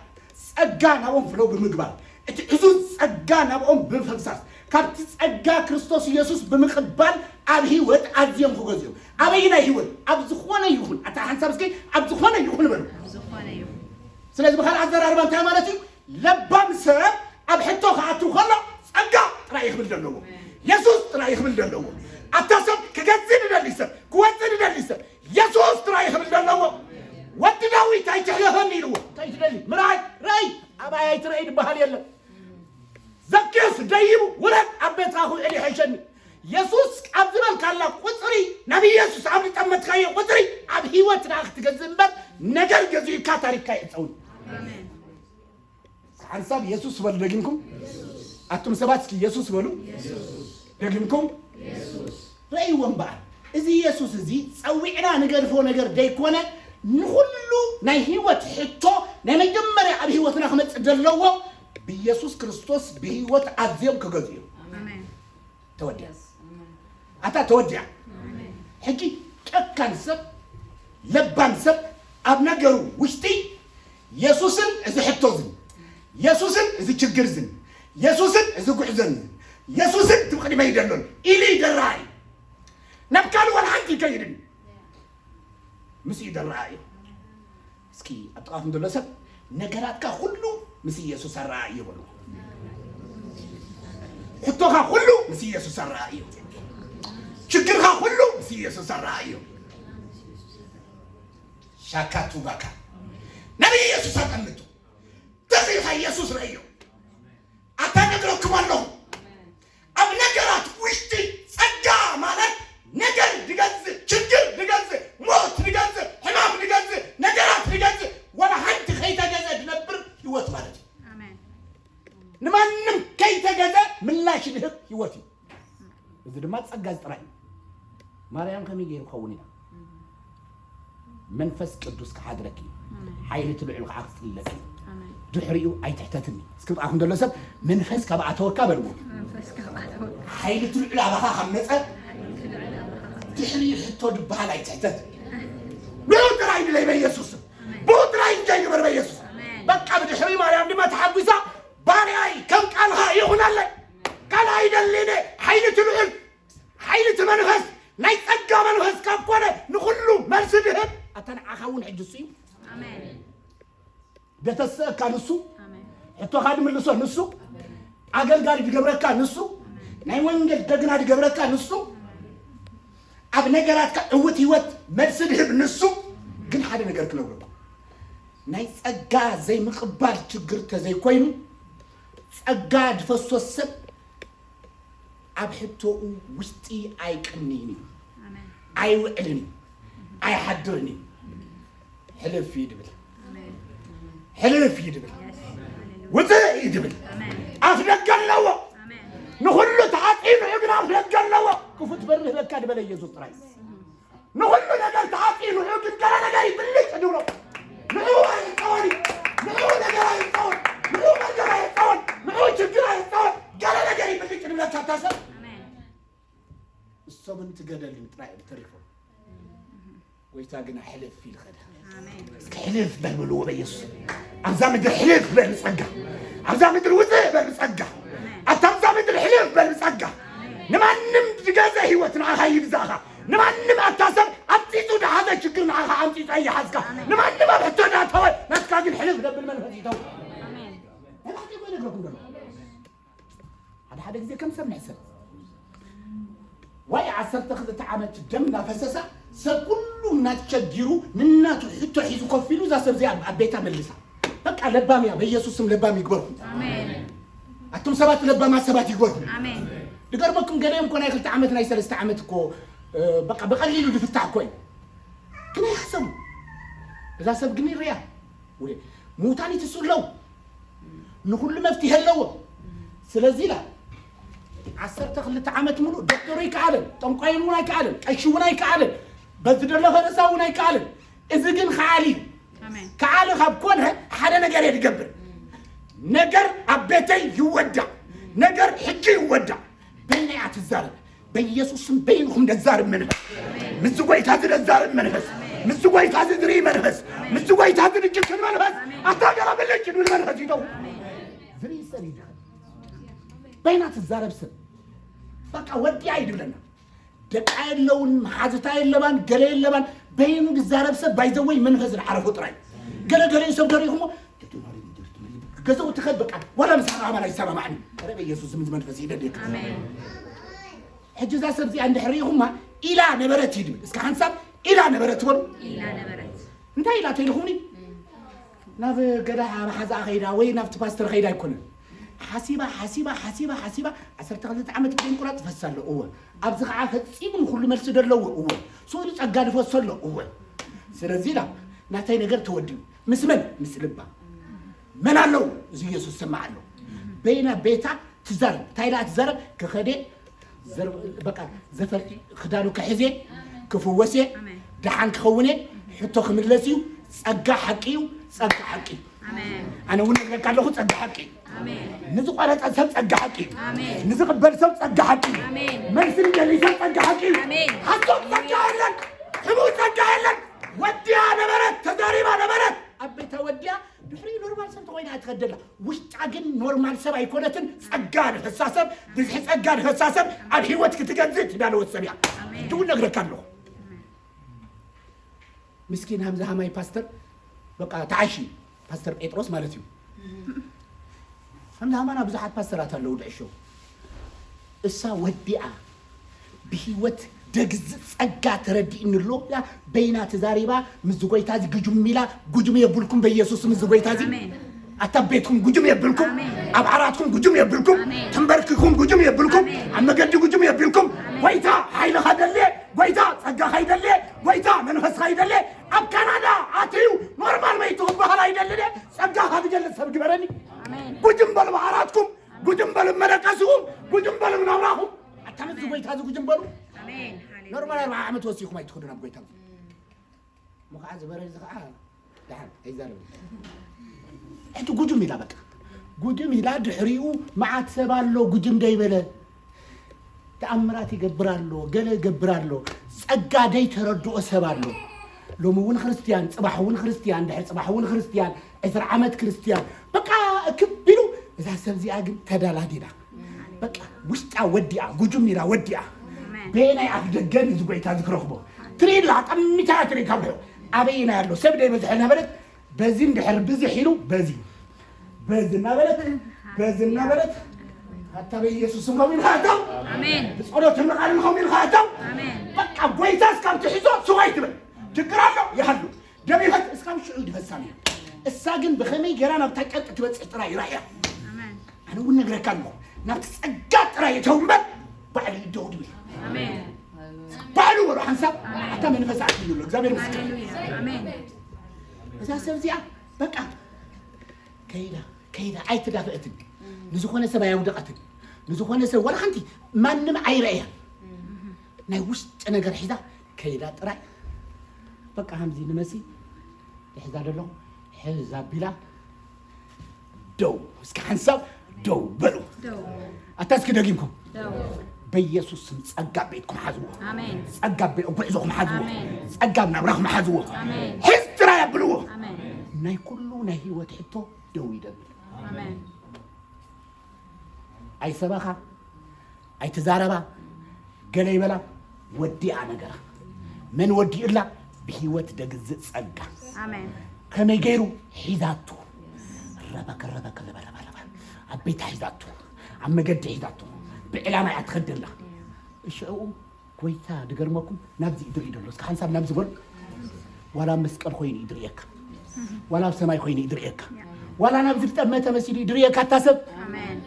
ጸጋ ናብኦም ፍለው ብምግባር፣ እቲ ዕዙዝ ጸጋ ናብኦም ብምፍሳስ፣ ካብቲ ጸጋ ክርስቶስ ኢየሱስ ብምቕባል ኣብ ህይወት ኣዝዮም ክገዝኡ እዮም። ኣበይናይ ህይወት? ኣብ ዝኾነ ይኹን፣ ኣታ ሓንሳብ እስኪ፣ ኣብ ዝኾነ ይኹን በሉ። ኣብ ዝኾነ ይኹን። ስለዚ ብኻልእ ኣዘራርባ እንታይ ማለት እዩ? ለባም ሰብ ኣብ ሕቶ ክኣቱ ከሎ ጸጋ ጥራይ ክብል ዘለዎ፣ የሱስ ጥራይ ክብል ዘለዎ። ኣታ ሰብ ክገዝእ ንደሊ ሰብ፣ ክወጽእ ንደሊ ሰብ፣ የሱስ ጥራይ ክብል ዘለዎ። ወዲ ዳዊት ኣይትሕለፈኒ ኢልዎ። እንታይ ትደሊ? ምርኣይ፣ ርኣይ፣ ኣባይ ኣይትረእይ ዝበሃል የለን። ዘኬዎስ ደይቡ ውረድ፣ ኣብ ቤትካ ክውዕል ይሐሸኒ። የሱስ ኣብ ዝበልካላ ቁጽሪ፣ ናብ ኢየሱስ ኣብ ዝጠመትካዮ ቁጽሪ፣ ኣብ ህይወት ንኣ ክትገዝእ እምበር፣ ነገር ገዚኡካ ታሪኽካ ይዕጸውን። ሓንሳብ የሱስ በሉ፣ ደጊምኩም። ኣቱም ሰባት እስኪ የሱስ በሉ፣ ደጊምኩም። ረእይዎ እምበኣር፣ እዚ የሱስ እዚ ጸዊዕና ንገድፎ ነገር ደይኮነ፣ ንኹሉ ናይ ህይወት ሕቶ ናይ መጀመርያ ኣብ ህይወትና ክመጽእ ዘለዎ ብየሱስ ክርስቶስ ብህይወት ኣዝዮም ክገዝኡ እዮም። ኣሜን። ተወዲኣ። ኣታ ተወዲኣ። ሕጂ ጨካን ሰብ፣ ለባም ሰብ ኣብ ነገሩ ውሽጢ የሱስን እዚ ሕቶ ዝን፣ የሱስን እዚ ችግር ዝን፣ የሱስን እዚ ጉዕዞን፣ የሱስን እቲ ብቕድመይ ደሎን ኢሉ ይደርኣ እዩ። ናብ ካልእ ዋላ ሓንቲ ይከይድን። ምስ ይደርኣ እዩ። እስኪ ኣብ ጥቓኹም ዘሎ ሰብ፣ ነገራትካ ኩሉ ምስ ኢየሱስ ኣረኣእዮ በሉ። ሕቶኻ ኩሉ ምስ ኢየሱስ ኣረኣእዮ። ችግርኻ ኩሉ ምስ ኢየሱስ ኣረኣእዮ። ሻካ ቱባካ ናብ ኢየሱስ ኣጠምቶ። ተኺልካ ኢየሱስ ረእዮ። ኣታ ነግረኩም ኣለኹ። ኣብ ነገራት ውሽጢ ጸጋ ማለት ነገር ድገዝእ፣ ችግር ድገዝእ፣ ሞት ድገዝእ፣ ሕማም ድገዝእ፣ ነገራት ድገዝእ፣ ዋላ ሓንቲ ከይተገዘ ድነብር ህይወት ማለት እዩ። ኣሜን። ንማንም ከይተገዘ ምላሽ ድህብ ህይወት እዩ። እዚ ድማ ጸጋ ጥራይ እዩ። ማርያም ከመይ ገይሩ ክኸውን ኢና? መንፈስ ቅዱስ ክሓድረኪ እዩ። ኣሜን። ሓይሊ እቲ ልዑል ከዓ ክጽልለኪ እዩ። ኣሜን። ድሕሪኡ ኣይትሕተትኒ። እስኪ ብኣኹም ዘሎ ሰብ መንፈስ ካብ ኣተወካ በልዎ። መንፈስ ካብ ኣተወካ። ሓይሊ እቲ ልዑል ኣባኻ ካብ መጸ ሓይሊ እቲ ልዑል ኣባኻ ካብ መጸ። ድሕሪኡ ሕቶ ድበሃል ኣይትሕተት። ብኡ ጥራይ ድለይ በኢየሱስ ስም። ኣሜን። ብኡ ጥራይ እንጀ ይግበር በኢየሱስ። ኣሜን። በቃ ብድሕሪ ማርያም ድማ ተሓጒሳ ባርያይ ከም ቃልኻ ይኹነለይ። ካልእ ኣይደልን እየ። ሓይሊ እቲ ልዑል ሓይሊ እቲ መንፈስ ናይ ጸጋ መንፈስ ካብ ኮነ ንኹሉ መልሲ ድህብ ኣታ ንዓኻ እውን ሕጂ እሱ እዩ። ኣሜን። ደተስእካ ንሱ፣ ኣሜን። ሕቶኻ ድምልሶ ንሱ፣ ኣገልጋሊ ድገብረካ ንሱ፣ ናይ ወንጌል ደግና ድገብረካ ንሱ፣ ኣብ ነገራትካ ዕውት ህይወት መልሲ ድህብ ንሱ። ግን ሓደ ነገር ክነግረኩም፣ ናይ ጸጋ ዘይምቕባል ችግር ተዘይኮይኑ ጸጋ ድፈሶ ሰብ ኣብ ሕቶኡ ውሽጢ ኣይቅንይን እዩ፣ ኣሜን። ኣይውዕልን እዩ፣ ኣይሓድርን እዩ። ሕልፍ እዩ ድብል፣ ኣሜን። ሕልፍ እዩ ድብል፣ የስ፣ ሃሌሉያ። ውፅእ እዩ ድብል። ኣሜን። ኣፍ ደገ ኣለዎ። ኣሜን። ንኹሉ ተዓፂኑ እዩ፣ ግን ኣፍ ደገ ኣለዎ። ክፉት በር ንህበካ ድበለ ኢየሱስ ጥራይ። ንኹሉ ነገር ተዓፂኑ እዩ፣ ግን ገለ ነገር ይብልጭ ድብሎ። ንዕኡ ኣይፀወን እዩ፣ ንዕኡ ነገር ኣይፀወን፣ ንዕኡ መርገም ኣይፀወን፣ ንዕኡ ችግር ኣይፀወን። ገለ ነገር ይብልጭ ድብለካ እታ ሰብ። ኣሜን። እሶምን ትገደልን ጥራይ እዮም ተሪፎም። ጎይታ ግና ሕልፍ ኢሉ ኸደ። ኣሜን። እስኪ ሕልፍ በል በልዎ በኢየሱስ። ኣብዛ ምድሪ ሕልፍ በል ብጸጋ። ኣብዛ ምድሪ ውፅእ በል ብጸጋ። ኣታ ኣብዛ ምድሪ ሕልፍ በል ብጸጋ። ንማንም ዝገዘ ህይወት ንዓኻ ይግዛእኻ። ንማንም ኣታ ሰብ ኣምፂፁ ዝሓዘ ችግር ንዓኻ ኣምፂፁ ኣይሓዝካ። ኣሜን። ንማንም ኣብ ሕቶ ዳተወ ናትካ ግን ሕልፍ ደብል መንፈስ ይተው። ኣሜን። ነባዕቲ እኮ ይነግረኩም ዘሎ። ሓደ ሓደ ግዜ ከም ሰብ ንሕሰብ። ዋይ ዓሰርተ ክልተ ዓመት ደም እናፈሰሳ ሰብ ኩሉ እናተቸጊሩ ንናቱ ሕቶ ሒዙ ኮፍ ኢሉ እዛ ሰብ እዚኣ ኣብ ቤታ መልሳ። በቃ ለባም እያ፣ በኢየሱስ ስም ለባም ይግበርኩም። ኣሜን። ኣቱም ሰባት ለባማት ሰባት ይግበርኩም። ኣሜን። ድገርመኩም ገለዮም እኮ ናይ ክልተ ዓመት ናይ ሰለስተ ዓመት እኮ እ፣ በቃ ብቐሊሉ ዝፍታሕ እኮ እዩ። ግን ኣይሕሰቡ። እዛ ሰብ ግን ይርያ። ወይ ሙታን ይትሱ ኣለዉ። ንኹሉ መፍትሄ ኣለዎ። ስለዚ ኢላ ዓሰርተ ክልተ ዓመት ሙሉእ ዶክተሩ ኣይከኣለን፣ ጠንቋይን እውን ኣይከኣለን፣ ቀሺ እውን ኣይከኣለን፣ በዚ ደሎ ከረሳ እውን ኣይከኣለን። እዚ ግን ከኣሊ እዩ። ኣሜን። ከኣሊ ካብ ኮነ ሓደ ነገር እየ ዝገብር። ነገር ኣብ ቤተይ ይወዳእ። ነገር ሕጂ ይወዳእ። በይነይ እያ ትዛረብ። በኢየሱስ ስም በይንኹም ደዛርብ መንፈስ፣ ምስዚ ጎይታ እዚ ደዛርብ መንፈስ፣ ምስዚ ጎይታ እዚ ዝርኢ መንፈስ፣ ምስዚ ጎይታ እዚ ዝጭክን መንፈስ፣ ኣታ ገና ብልጭ ዝብል መንፈስ ይተው። ዝርኢ ሰብ ይድኸም። በይና ትዛረብ ሰብ በቃ ወዲኣ ይድብለና። ደቃ የለውን፣ መሓዝታ የለባን፣ ገለ የለባን። በይኑ ዝዛረብ ሰብ ባይዘወይ መንፈስ ዝዓረፎ ጥራይ። ገለ ገለ ሰብ ተሪኹሞ ገዛው ትኸድ በቃ ዋላ ምሳኻ ኣባል ኣይሰማማዕን። ኧረ በኢየሱስ ስም እዚ መንፈስ ይደድክ። ኣሜን። ሕጂ እዛ ሰብ እዚኣ እንድሕር ርኢኹማ ኢላ ነበረት ይድብል። እስከ ሓንሳብ ኢላ ነበረት በሉ። ኢላ ነበረት። እንታይ ኢላ ተይልኹምኒ? ናብ ገዳ መሓዛኣ ኸይዳ ወይ ናብቲ ፓስተር ኸይዳ ኣይኮነን። ሓሲባ ሓሲባ ሓሲባ ሓሲባ ዓሰርተ ክልተ ዓመት ብደንቁራ ትፈሳ ኣሎ። እወ፣ ኣብዚ ከዓ ፈፂሙ ንኩሉ መልሲ ደለዎ። እወ፣ ስእሉ ፀጋ ዝፈሶ ኣሎ። እወ፣ ስለዚ ላ ናተይ ነገር ተወዲኡ። ምስ መን? ምስ ልባ። መን ኣለዉ? እዚ ኢየሱስ ሰማዕ ኣሎ። በይና ቤታ ትዛረብ። እንታይ ኢላ ትዛረብ? ክኸዴ ዘር-፣ በቃ ዘፈር ክዳኑ ክሕዜ ክፍወስ እየ። ኣሜን። ደሓን ክኸውን እየ። ሕቶ ክምለስ እዩ። ጸጋ ሓቂ እዩ። ጸጋ ሓቂ እዩ። ኣሜን። ኣነ እውን እብለካ ኣለኹ፣ ጸጋ ሓቂ እዩ። ኣሜን። ንዝቆረጸ ሰብ ጸጋ ሓቂ እዩ። ኣሜን። ንዝቕበል ሰብ ጸጋ ሓቂ እዩ። ኣሜን። መልሲ ንደሊ ሰብ ጸጋ ሓቂ እዩ። ኣሜን። ሓሶት ጸጋ የለን። ሕቡእ ጸጋ የለን። ወዲያ ነበረት፣ ተዛሪባ ነበረት። ኣብ ቤታ ወዲያ ድሕሪ ኖርማል ሰብ ተኾይና ትኸደላ። ውሽጣ ግን ኖርማል ሰብ ኣይኮነትን። ጸጋ ንፈሳ ሰብ፣ ብዝሒ ጸጋ ንፈሳ ሰብ፣ ኣብ ህይወት ክትገዝእ ትዳለወት ሰብ እያ። ኣሜን። ድውን ነግረካ ኣለኹ። ምስኪን ሃምዛ ሃማይ ፓስተር፣ በቃ ተዓሺ፣ ፓስተር ጴጥሮስ ማለት እዩ። ሃምዛ ሃማና ብዙሓት ፓስተራት ኣለዉ ድዕሾ። እሳ ወዲኣ ብህይወት ደግዝ ጸጋ ተረዲእኒ ኣሎ። ያ በይና ተዛሪባ፣ ምስዚ ጎይታ እዚ ግጁም ኢላ፣ ግጁም የብልኩም በኢየሱስ ምስዚ ጎይታ እዚ። ኣሜን። ኣታ ቤትኩም ግጁም የብልኩም፣ ኣሜን። ኣብ ዓራትኩም ግጁም የብልኩም፣ ኣሜን። ተንበርኪኹም ግጁም የብልኩም፣ ኣሜን። ኣብ መገዲ ግጁም የብልኩም። ኣሜን። ጎይታ ሓይልኻ ደልየ፣ ጎይታ ጸጋኻ ይደልየ፣ ጎይታ መንፈስኻ ይደልየ። ኣብ ካናዳ ኣትዩ ኖርማል መይቱ ክበሃል ኣይደልን እየ። ጸጋኻ ዝገልጽ ሰብ ግበረኒ። ኣሜን። ግጁም በሉ ብዓራትኩም፣ ግጁም በሉ መደቀስኹም፣ ግጁም በሉ ናብራኹም። ኣታ ምስዚ ጎይታ እዚ ግጁም በሉ። ኣሜን። ሃሌሉያ። ኖርማል ኣርብዓ ዓመት ወሲኹም ኣይትኸዱ ናብ ጎይታ። እሞ ከዓ ዝበረ እዚ ከዓ ደሓን ኣይዛረብን። ሕጂ ጉጅም ኢላ በቃ። ጉጅም ኢላ ድሕሪኡ መዓት ሰብ ኣሎ ጉጅም ደይበለ። ተኣምራት ይገብር ኣሎ፣ ገለ ይገብር ኣሎ። ጸጋ ደይተረድኦ ሰብ ኣሎ። ሎሚ እውን ክርስትያን፣ ጽባሕ እውን ክርስትያን፣ ድሕሪ ጽባሕ እውን ክርስትያን፣ ዕስራ ዓመት ክርስትያን። በቃ እክብ ኢሉ እዛ ሰብ እዚኣ ግን ተዳላዲላ። በቃ ውሽጣ ወዲኣ፣ ጉጅም ኢላ ወዲኣ። ኣሜን። በየናይ ኣፍ ደገን እዚ ጎይታ እዚ ክረኽቦ? ትርኢ ኣላ፣ ጠሚታ ትርኢ ካብ ርሑቕ። ኣበየናይ ኣሎ? ሰብ ደይበዝሐ እናበለት፣ በዚ እንድሕር ብዝሕ ኢሉ፣ በዚ፣ በዚ እናበለት፣ በዚ እናበለት፣ ኣታ በኢየሱስ ስም ከምኡ ኢልካ ኣተው። ኣሜን። ብጸሎትን ብቓልን ከምኡ ኢልካ ኣተው። ኣሜን። በቃ ጎይታ እስካብ ትሕዞ ስቕ ኣይትበል። ችግር ኣሎ ይሃሉ። ደም ይፈስ-፣ እስካብ ሽዑ ይፈሳኒ። እሳ ግን ብኸመይ ገይራ ናብታ ጨርቂ ትበጽሕ ጥራይ ይረኣያ። ኣሜን። ኣነ እውን ነግረካ ኣለኹ፣ ናብቲ ጸጋ ጥራይ እተው እምበር፣ ባዕሉ ይደው ድብል። ኣሜን። ባዕሉ በሉ ሓንሳብ፣ ኣሜን። ኣታ መንፈስ ኣትዩ ኣሎ፣ እግዚኣብሔር ምስክር። ሃሌሉያ። ኣሜን። እዛ ሰብ እዚኣ፣ በቃ፣ ከይዳ፣ ከይዳ፣ ኣይተዳፍአትን። ንዝኾነ ሰብ ኣየውደቐትን። ንዝኾነ ሰብ፣ ዋላ ሓንቲ፣ ማንም ኣይረእያን። ናይ ውሽጢ ነገር ሒዛ፣ ከይዳ ጥራይ፣ በቃ፣ ሃምዚ ንመሲ፣ ይሕዛ ደሎ፣ ሕዝ ኣቢላ፣ ደው። እስኪ ሓንሳብ ደው በሉ። ደው። ኣታ እስኪ ደጊምኩም። ደው። በኢየሱስ ስም ጸጋ ቤትኩም ሓዝዎ። ኣሜን። ጸጋ ቤ-፣ ጉዕዞኹም ሓዝዎ። ኣሜን። ጸጋ ናብራኹም ሓዝዎ። ኣሜን። ሕዝ ጥራይ ኣብልዎ። ኣሜን። ናይ ኩሉ ናይ ህይወት ሕቶ ደው ይደብል። ኣሜን። ኣይሰበኻ፣ ኣይትዛረባ፣ ገለ ይበላ፣ ወዲኣ ነገራ። መን ወዲኡላ? ብህይወት ደግዝእ ጸጋ። ኣሜን። ከመይ ገይሩ? ሒዛቱ። ረበከ፣ ረበከ፣ ረበ፣ ረበ፣ ረበ። ኣብ ቤታ ሒዛቱ። ኣብ መገዲ ሒዛቱ። ብዕላማ እያ ትኸደላ። እሽኡ ጎይታ ድገርመኩም፣ ናብዚ ይድርኢ ደሎ። እስከ ሓንሳብ ናብዚ በሉ። ዋላ መስቀል ኮይኑ ይድርእየካ። ዋላ ኣብ ሰማይ ኮይኑ ይድርእየካ። ዋላ ናብዚ ዝጠመተ መሲሉ ይድርእየካ። እታ ሰብ ኣሜን።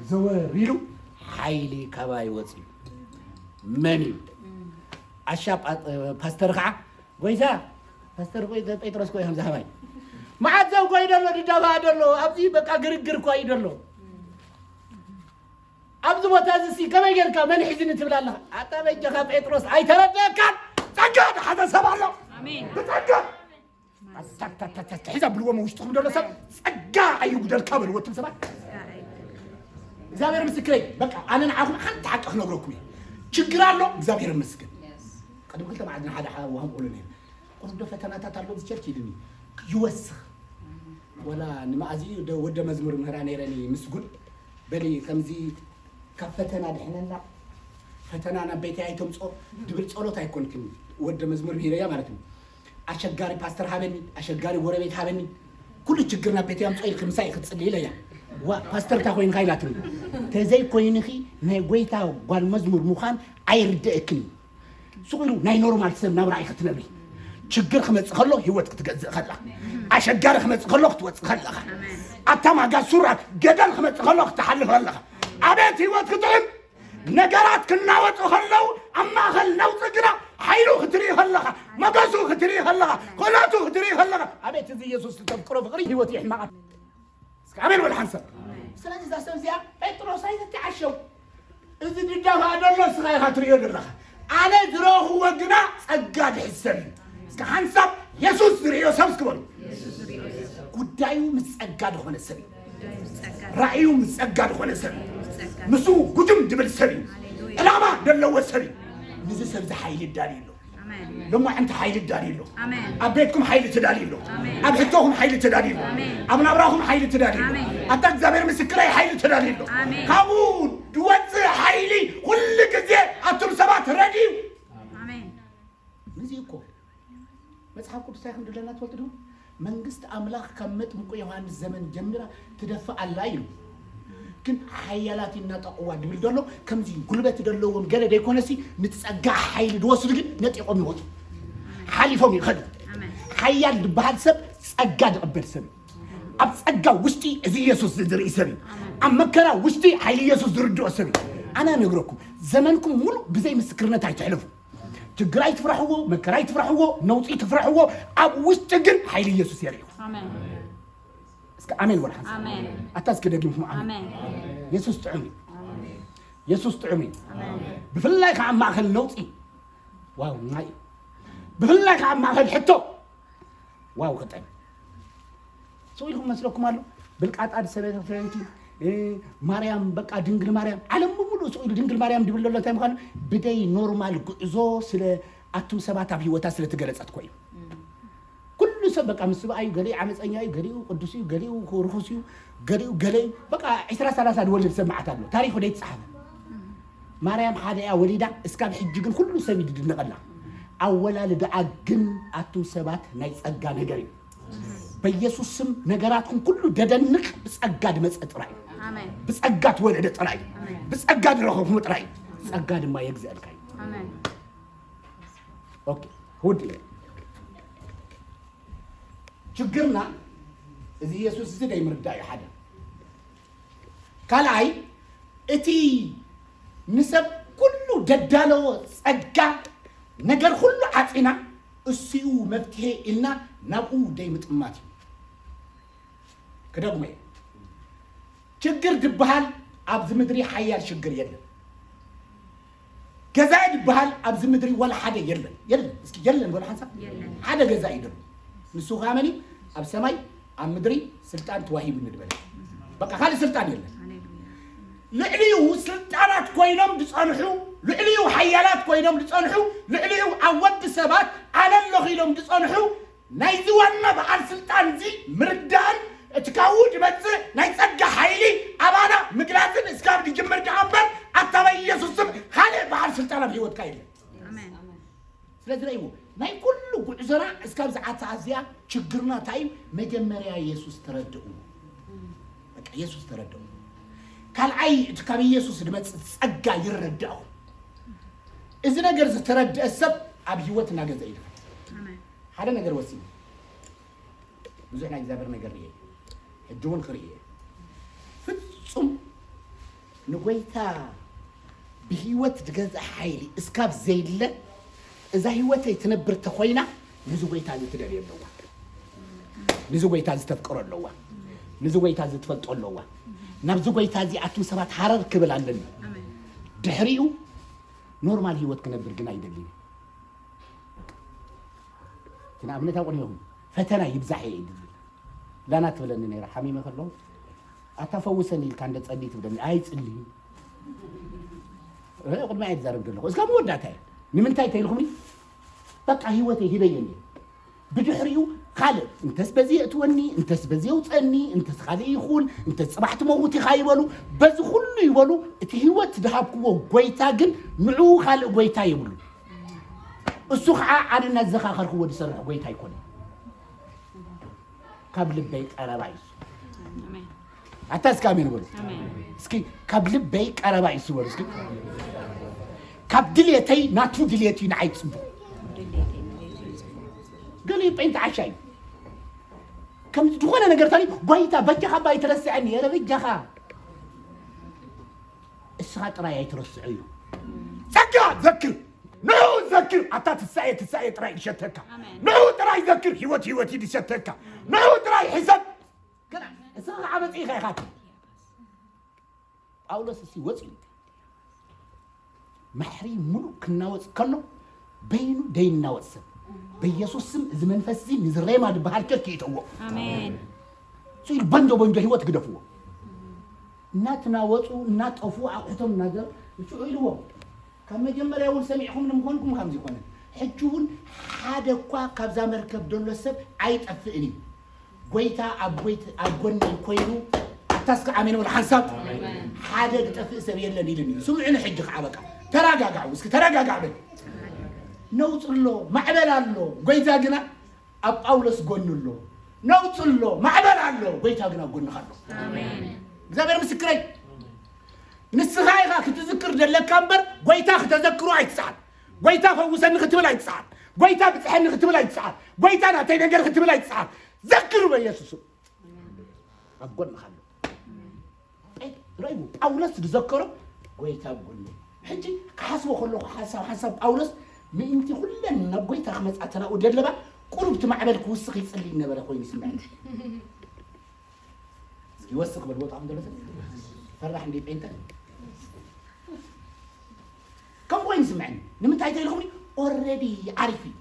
ዘወር ኢሉ ሓይሊ ካባይ ወፂኡ። መን እዩ? ኣሻ ጳ-፣ ፓስተር ከዓ፣ ጎይታ፣ ፓስተር ጎይታ ጴጥሮስ እኮ እዮም ዝሃባይ። መዓት ሰብ እኮ እዩ ደሎ፣ ድዳፋ ደሎ፣ ኣብዚ በቃ ግርግር እኮ እዩ ደሎ። ኣብዚ ቦታ እዚ ሲ ከመይ ጌርካ መን ሒዝኒ ትብል ኣለኻ? ኣታ በጃኻ ጴጥሮስ ኣይተረድኣካን። ጸጋ ዝሓዘ ሰብ ኣሎ። ኣሜን። ብጸጋ። ኣታታታታ ሒዛ ብልዎም ውሽጥኹም ዘሎ ሰብ ጸጋ ኣይጉደልካ በልዎ እትም ሰባት። እግዚኣብሔር ምስክረይ፣ በቃ ኣነ ንዓኹም ሓንቲ ሓቂ ክነግረኩም እየ። ችግር ኣሎ፣ እግዚኣብሔር ይመስገን። ቅድሚ ክልተ መዓልቲ ንሓደ ሓ-፣ ውሃም ቆሎ ነይሩ። ቁሩብ ዶ ፈተናታት ኣሎ ኣብዚ ቸርች ኢሉኒ። ይወስኽ። ወላ ንመኣዚኡ ደ-፣ ወደ መዝሙር ምህራ ነይረኒ ምስጉን። በሊ ከምዚ ካብ ፈተና ድሕነና፣ ፈተና ናብ ቤተይ ኣይተምጽኦ ድብል ጸሎት ኣይኮንክን። ወደ መዝሙር ምህረያ ማለት እዩ። ኣሸጋሪ ፓስተር ሃበኒ፣ ኣሸጋሪ ጎረቤት ሃበኒ። ኩሉ ችግር ናብ ቤተይ ኣምጽኦ ኢልኪ ምሳይ ክትጽልይ ኢለያ። ዋ፣ ፓስተር እንታይ ኮይንካ ኢላትኒ። ተዘይ ኮይንኺ ናይ ጎይታ ጓል መዝሙር ምዃን ኣይርድእክን እዩ። ሱቕ ኢሉ ናይ ኖርማል ሰብ ናብራ ኢኺ ትነብሪ። ሽግር ክመጽእ ከሎ ህይወት ክትገዝእ ከለኻ፣ ኣሸጋሪ ክመጽእ ከሎ ክትወጽእ ከለኻ፣ ኣብታ ማጋ ሱራ ገደል ክመጽእ ከሎ ክትሓልፍ ከለኻ፣ ኣቤት ህይወት ክጥዕም! ነገራት ክናወጹ ከለዉ ኣብ ማእከል ነውጺ ግና ሓይሉ ክትርኢ ከለኻ፣ መገሱ ክትርኢ ከለኻ፣ ክእለቱ ክትርኢ ከለኻ፣ ኣቤት እዚ ኢየሱስ ዝተፍቅሮ ፍቕሪ ህይወት ይሕመቓ። እስከ ኣሜን በል ሓንሳብ። ስለዚ እዛ ሰብ እዚኣ ጴጥሮስ ኣይትተዓሸው። እዚ ድዳ ኸዓ ደሎ ንስኻ ኢኻ ትርእዮ ዘለኻ። ኣነ ዝረእኽዎ ግና ጸጋ ድሕዝ ሰብ እዩ። እስከ ሓንሳብ የሱስ ዝርእዮ ሰብ እስኪ በሉ። ጉዳዩ ምስ ጸጋ ዝኾነ ሰብ እዩ። ራእዩ ምስ ጸጋ ዝኾነ ሰብ እዩ። ምስ ጉጅም ድብል ሰብ እዩ። ዕላማ ዘለዎ ሰብ እዩ። ንዚ ሰብ እዚ ሓይሊ ይዳልዩ ኣሎ። ኣሜን። ሎማዕንቲ ሓይሊ ትዳልዩ ኣሎ። ኣሜን። ኣብ ቤትኩም ሓይሊ ትዳልዩ ኣሎ። ኣሜን። ኣብ ሕቶኹም ሓይሊ ትዳልዩ ኣሎ። ኣሜን። ኣብ ናብራኹም ሓይሊ ትዳልዩ ኣሎ። ኣሜን። ኣታ እግዚኣብሔር ምስክረይ ሓይሊ ትዳልዩ ኣሎ። ኣሜን። ካብኡ ድወፅእ ሓይሊ ኩሉ ግዜ ኣቱም ሰባት ረድዩ። ኣሜን። ነዚ እኮ መጽሓፍ ቅዱስ እንታይ ከም ድለና ትፈልጡ ዶ? መንግስቲ ኣምላኽ ካብ መጥምቁ ዮሃንስ ዘመን ጀሚራ ትደፍእ ኣላ ኢሉ። ግን ሓያላት ይናጠቕዋ ድብል ዘሎ ከምዚ ጉልበት ዘለዎም ገለ ደይኮነሲ፣ ንጸጋ ሓይሊ ድወስዱ ግን ነጢቖም ይወጡ። ሓሊፎም ይኸዱ። ኣሜን። ሓያል ድበሃል ሰብ ጸጋ ድቕበል ሰብ እዩ። ኣብ ጸጋ ውሽጢ እዚ ኢየሱስ ዝርኢ ሰብ እዩ። ኣብ መከራ ውሽጢ ሓይሊ ኢየሱስ ዝርድኦ ሰብ እዩ። ኣነ ነግረኩም፣ ዘመንኩም ሙሉ ብዘይ ምስክርነት ኣይትሕለፉ። ችግር ኣይትፍራሕዎ፣ መከራ ኣይትፍራሕዎ፣ ነውጺ ትፍራሕዎ፣ ኣብ ውሽጢ ግን ሓይሊ ኢየሱስ የርእዩ። ኣሜን። እስከ ኣሜን ወልሓን። ኣሜን። ኣታ እስከ ደግምኩም ኣሜን። ኣሜን። የሱስ ጥዑም እዩ። ኣሜን። የሱስ ጥዑም እዩ። ኣሜን። ብፍላይ ከዓ ኣብ ማእከል ነውጺ። ዋው፣ ናይ ብፍላይ ከዓ ኣብ ማእከል ሕቶ። ዋው፣ ክጠን። ስቕ ኢልኩም መስለኩም ኣሎ? ብልቃጣ ሰበይቲ፣ እ፣ ማርያም፣ በቃ ድንግል ማርያም፣ ዓለም ብምሉእ ስቕ ኢሉ ድንግል ማርያም ድብል ዘሎ እንታይ ምዃኑ ብደይ ኖርማል ጉዕዞ ስለ ኣቱም ሰባት ኣብ ህይወታ ስለ ትገለጸት እኮ እዩ። ኩሉ ሰብ በቃ ምስ ሰብኣዩ ገሊኡ ዓመፀኛ እዩ፣ ገሊኡ ቅዱስ እዩ፣ ገሊኡ ርኹስ እዩ፣ ገሊኡ ገለ እዩ። በቃ ዒስራ ሰላሳ ዝወልድ ሰብ መዓት ኣሎ። ታሪኹ ደይተጻሕፈ። ማርያም ሓደ እያ ወሊዳ፣ እስካብ ሕጂ ግን ኩሉ ሰብ ይድነቐላ። ኣወላልዳኣ ግን ኣቱም ሰባት ናይ ጸጋ ነገር እዩ። በኢየሱስ ስም ነገራትኩም ኩሉ ደደንቕ ብጸጋ ድመጸ ጥራይ እዩ። ኣሜን። ብጸጋ ትወለደ ጥራይ እዩ። ኣሜን። ብጸጋ ድረኸብኩሞ ጥራይ እዩ። ጸጋ ድማ የግዝአልካ እዩ። ኣሜን። ኦኬ፣ ውድ ችግርና እዚ ኢየሱስ እዚ ደይምርዳእ እዩ ሓደ። ካልኣይ፣ እቲ ንሰብ ኩሉ ደዳለዎ ጸጋ ነገር ኩሉ ዓጺና እሱኡ መፍትሄ ኢልና ናብኡ ደይምጥማት እዩ። ክደግሞ እየ። ችግር ድበሃል ኣብዚ ምድሪ ሓያል ሽግር የለን። ገዛኢ ድበሃል ኣብዚ ምድሪ ዋላ ሓደ የለን። የለን። እስኪ የለን በሉ ሓንሳብ። የለን። ሓደ ገዛኢ ደሎ። ንሱ ከዓ መን እዩ? ኣብ ሰማይ ኣብ ምድሪ ስልጣን ተዋሂቡኒ ድበለ። በቃ ካልእ ስልጣን የለን። ሃሌሉያ። ልዕሊኡ ስልጣናት ኮይኖም ዝጸንሑ፣ ልዕሊኡ ሓያላት ኮይኖም ዝጸንሑ፣ ልዕሊኡ ኣብ ወዲ ሰባት ኣነ ኣለኹ ኢሎም ዝጸንሑ፣ ናይዚ ዋና በዓል ስልጣን እዚ ምርዳእን እቲ ካብኡ ዝመጽእ ናይ ጸጋ ሓይሊ ኣባና ምግላጽን እስካብ ዝጅምር ደኣ እምበር ኣታ በኢየሱስ ስም ካልእ በዓል ስልጣን ኣብ ህይወትካ የለን። ኣሜን። ስለዚ ረእይዎ ናይ ኩሉ ጉዕዞና እስካብ ዝዓታ ኣዚኣ ችግርና እንታይ እዩ? መጀመርያ የሱስ ተረድእዎ። በቃ የሱስ ተረድእዎ። ካልኣይ እቲ ካብ ኢየሱስ ዝመጽእ ጸጋ ይረዳእዎ። እዚ ነገር ዝተረድአ ሰብ ኣብ ህይወት እናገዘ እዩ። ኣሜን። ሓደ ነገር ወሲኑ ብዙሕ ናይ እግዚኣብሔር ነገር ርኤ፣ ሕጂ እውን ክርኢ እየ። ፍጹም ንጎይታ ብህይወት ዝገዝእ ሓይሊ እስካብ ዘይለ እዛ ህይወተይ ትነብር ተኾይና ንዚ ጎይታ እዚ ትደልዮ ኣለዋ። ንዚ ጎይታ እዚ ተፍቅሮ ኣለዋ። ንዚ ጎይታ እዚ ትፈልጦ ኣለዋ። ናብዚ ጎይታ እዚ ኣቱም ሰባት ሃረር ክብል ኣለኒ። ኣሜን። ድሕሪኡ ኖርማል ህይወት ክነብር ግን ኣይደልን። ንኣብነት ኣብ ቅድሚኹም ፈተና ይብዛሕ እየ ድብል ላና ትብለኒ ነይራ። ሓሚመ ከለኹ ኣታ ፈውሰኒ ኢልካ እንደ ጸሊ ትብለኒ። ኣይጽልይ። እ፣ ቅድሚ ኣየ ትዛረብ ዘለኹ እስካ መወዳእታ እየ። ንምንታይ ተይልኹምኒ? በቃ ህይወተይ ሂበየኒ። ብድሕሪኡ ካልእ እንተስ በዚ የእትወኒ፣ እንተስ በዚ የውፀኒ፣ እንተስ ካልእ ይኹን፣ እንተስ ጽባሕ ትመውት ኢኻ ይበሉ፣ በዚ ኩሉ ይበሉ። እቲ ህይወት ዝሃብክዎ ጎይታ ግን ንዕኡ ካልእ ጎይታ የብሉ። እሱ ከዓ ኣነ እናዘኻኸርክዎ ዝሰርሕ ጎይታ ኣይኮነን። ካብ ልበይ ቀረባ እዩ እሱ። ኣሜን። ኣታ እስኪ ኣሜን በሉ። ኣሜን። እስኪ ካብ ልበይ ቀረባ እዩ እሱ በሉ እስኪ። ካብ ድሌተይ ናቱ ድሌት እዩ ንዓይ ፅቡቅ። ድሌተይ ድሌት እዩ ፅቡቅ። ገሊኡ ጴንጤ ዓሻ እዩ። ከም ዝኾነ ነገር ተልዩ፣ "ጎይታ በጃኻ እባ ኣይትረስዐኒ፣ ኧረ በጃኻ እስኻ ጥራይ ኣይትረስዖ" እዩ። ጸጋ ዘክር፣ ንዑ ዘክር። ኣታ ትሳኤ ትሳኤ ጥራይ ይሸተካ። ኣሜን። ንዑ ጥራይ ዘክር፣ ህይወት ህይወት እዩ ዝሸተካ። ንዑ ጥራይ ሕሰብ። ገና እስኻ ከዓ መጺእኻ ኢኻ ትብል። ጳውሎስ እሲ ወፂኡ። ማሕሪ ሙሉእ ክናወፅ ከሎ በይኑ ደይናወፅ ሰብ። በኢየሱስ ስም እዚ መንፈስ እዚ ንዚ ሬማ ዝበሃል ቸርች ይእተዎ። ኣሜን። እሱ ኢሉ በንጆ በንጆ ህይወት ግደፍዎ። እናትናወፁ እናጠፉ ኣቑሑቶም እናዘ-፣ ሽዑ ኢልዎ። ካብ መጀመርያ እውን ሰሚዕኹም ንምኾንኩም ከምዚ ይኾነ። ሕጂ እውን ሓደ እኳ ካብዛ መርከብ ደሎ ሰብ ኣይጠፍእን እዩ። ጎይታ ኣብ ጎይት-፣ ኣብ ጎነይ ኮይኑ፣ ኣታ እስከ ኣሜን በሉ ሓንሳብ። ኣሜን። ሓደ ዝጠፍእ ሰብ የለን ኢሉኒ። ስምዑኒ ሕጂ ከዓ በቃ። ተረጋጋዑ፣ እስኪ ተረጋጋዕ በል። ነውጽ ኣሎ፣ ማዕበል ኣሎ። ጎይታ ግና ኣብ ጳውሎስ ጎኒ ኣሎ። ነውጽ ኣሎ፣ ማዕበል ኣሎ። ጎይታ ግና ኣብ ጎንኻ ኣሎ። ኣሜን። እግዚኣብሔር ምስክረይ። ንስኻ ኢኻ ክትዝክር ዘለካ እምበር፣ ጎይታ ክተዘክሮ ኣይትጽዓር። ጎይታ ፈውሰኒ ክትብል ኣይትጽዓር። ጎይታ ብጽሐኒ ክትብል ኣይትጽዓር። ጎይታ ናተይ ነገር ክትብል ኣይትጽዓር። ዘክር በኢየሱስ ስም። ኣብ ጎንኻ ኣሎ። ጴ-፣ ረእይዎ፣ ጳውሎስ ዝዘከሮ ጎይታ ኣብ ጎኑ። ሕጂ ክሓስቦ ከለኹ ሓሳብ፣ ሓሳብ ጳውሎስ ምእንቲ ኩለን ናብ ጎይታ ክመጻ ተራኡ ደለባ ቁሩብ እቲ ማዕበል ክውስኽ ይጽሊ ነበረ ኮይኑ ይስምዐኒ። እስኪ ወስኽ በል፣ ቦታኹም ደሎ ሰብ። ፈራሕ እንዴ ጴንጠ? ከም ኮይኑ ይስምዐኒ። ንምንታይ ተኢልኹምኒ? ኦልሬዲ ዓሪፍ እዩ።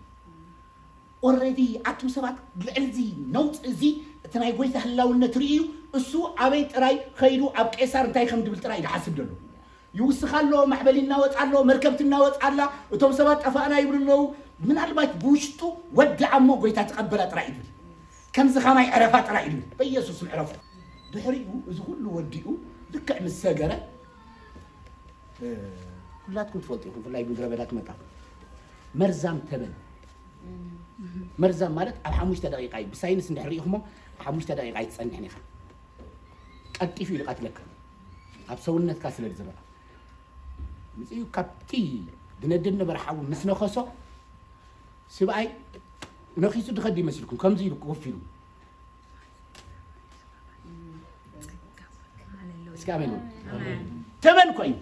ኦልሬዲ ኣቱም ሰባት ልዕሊ እዚ ነውፂ እዚ እቲ ናይ ጎይታ ህላውነት ርእዩ፣ እሱ ኣበይ ጥራይ ኸይዱ ኣብ ቄሳር እንታይ ከም ድብል ጥራይ እዩ ዝሓስብ ዘሎ። ይውስኽ ኣሎ፣ ማዕበል ይናወፅ ኣሎ፣ መርከብ ትናወፅ ኣላ፣ እቶም ሰባት ጠፋእና ይብሉ ኣለዉ። ምናልባት ብውሽጡ ወድዓ እሞ ጎይታ ተቐበላ ጥራይ እዩ ድብል። ከምዚ ኸማይ ዕረፋ ጥራይ እዩ ድብል። በኢየሱስ ስም ዕረፉ። ድሕሪኡ እዚ ኩሉ ወዲኡ ልክዕ ምስ ሰገረ፣ እ፣ ኩላትኩም ትፈልጡ ኢኹም፣ ብፍላይ ምድረ በዳ ትመጣ መርዛም ተመን። መርዛም ማለት ኣብ ሓሙሽተ ደቂቃ እዩ። ብሳይንስ እንድሕር ርኢኹሞ፣ ሓሙሽተ ደቂቃ ኣይትጸንሕን ኢኻ። ቀልጢፉ እዩ ዝቐትለካ። ኣብ ሰውነትካ ስለ ዝረኣ። ምጽኡ ካብቲ ዝነድድ ነበረ ሓዊ ምስ ነኸሶ፣ ስብኣይ ነኺሱ ድኸድ ይመስልኩም፣ ከምዚ ኢሉ ኮፍ ኢሉ። እስኪ ኣሜን በሉ። ኣሜን። ተመን ኮይኑ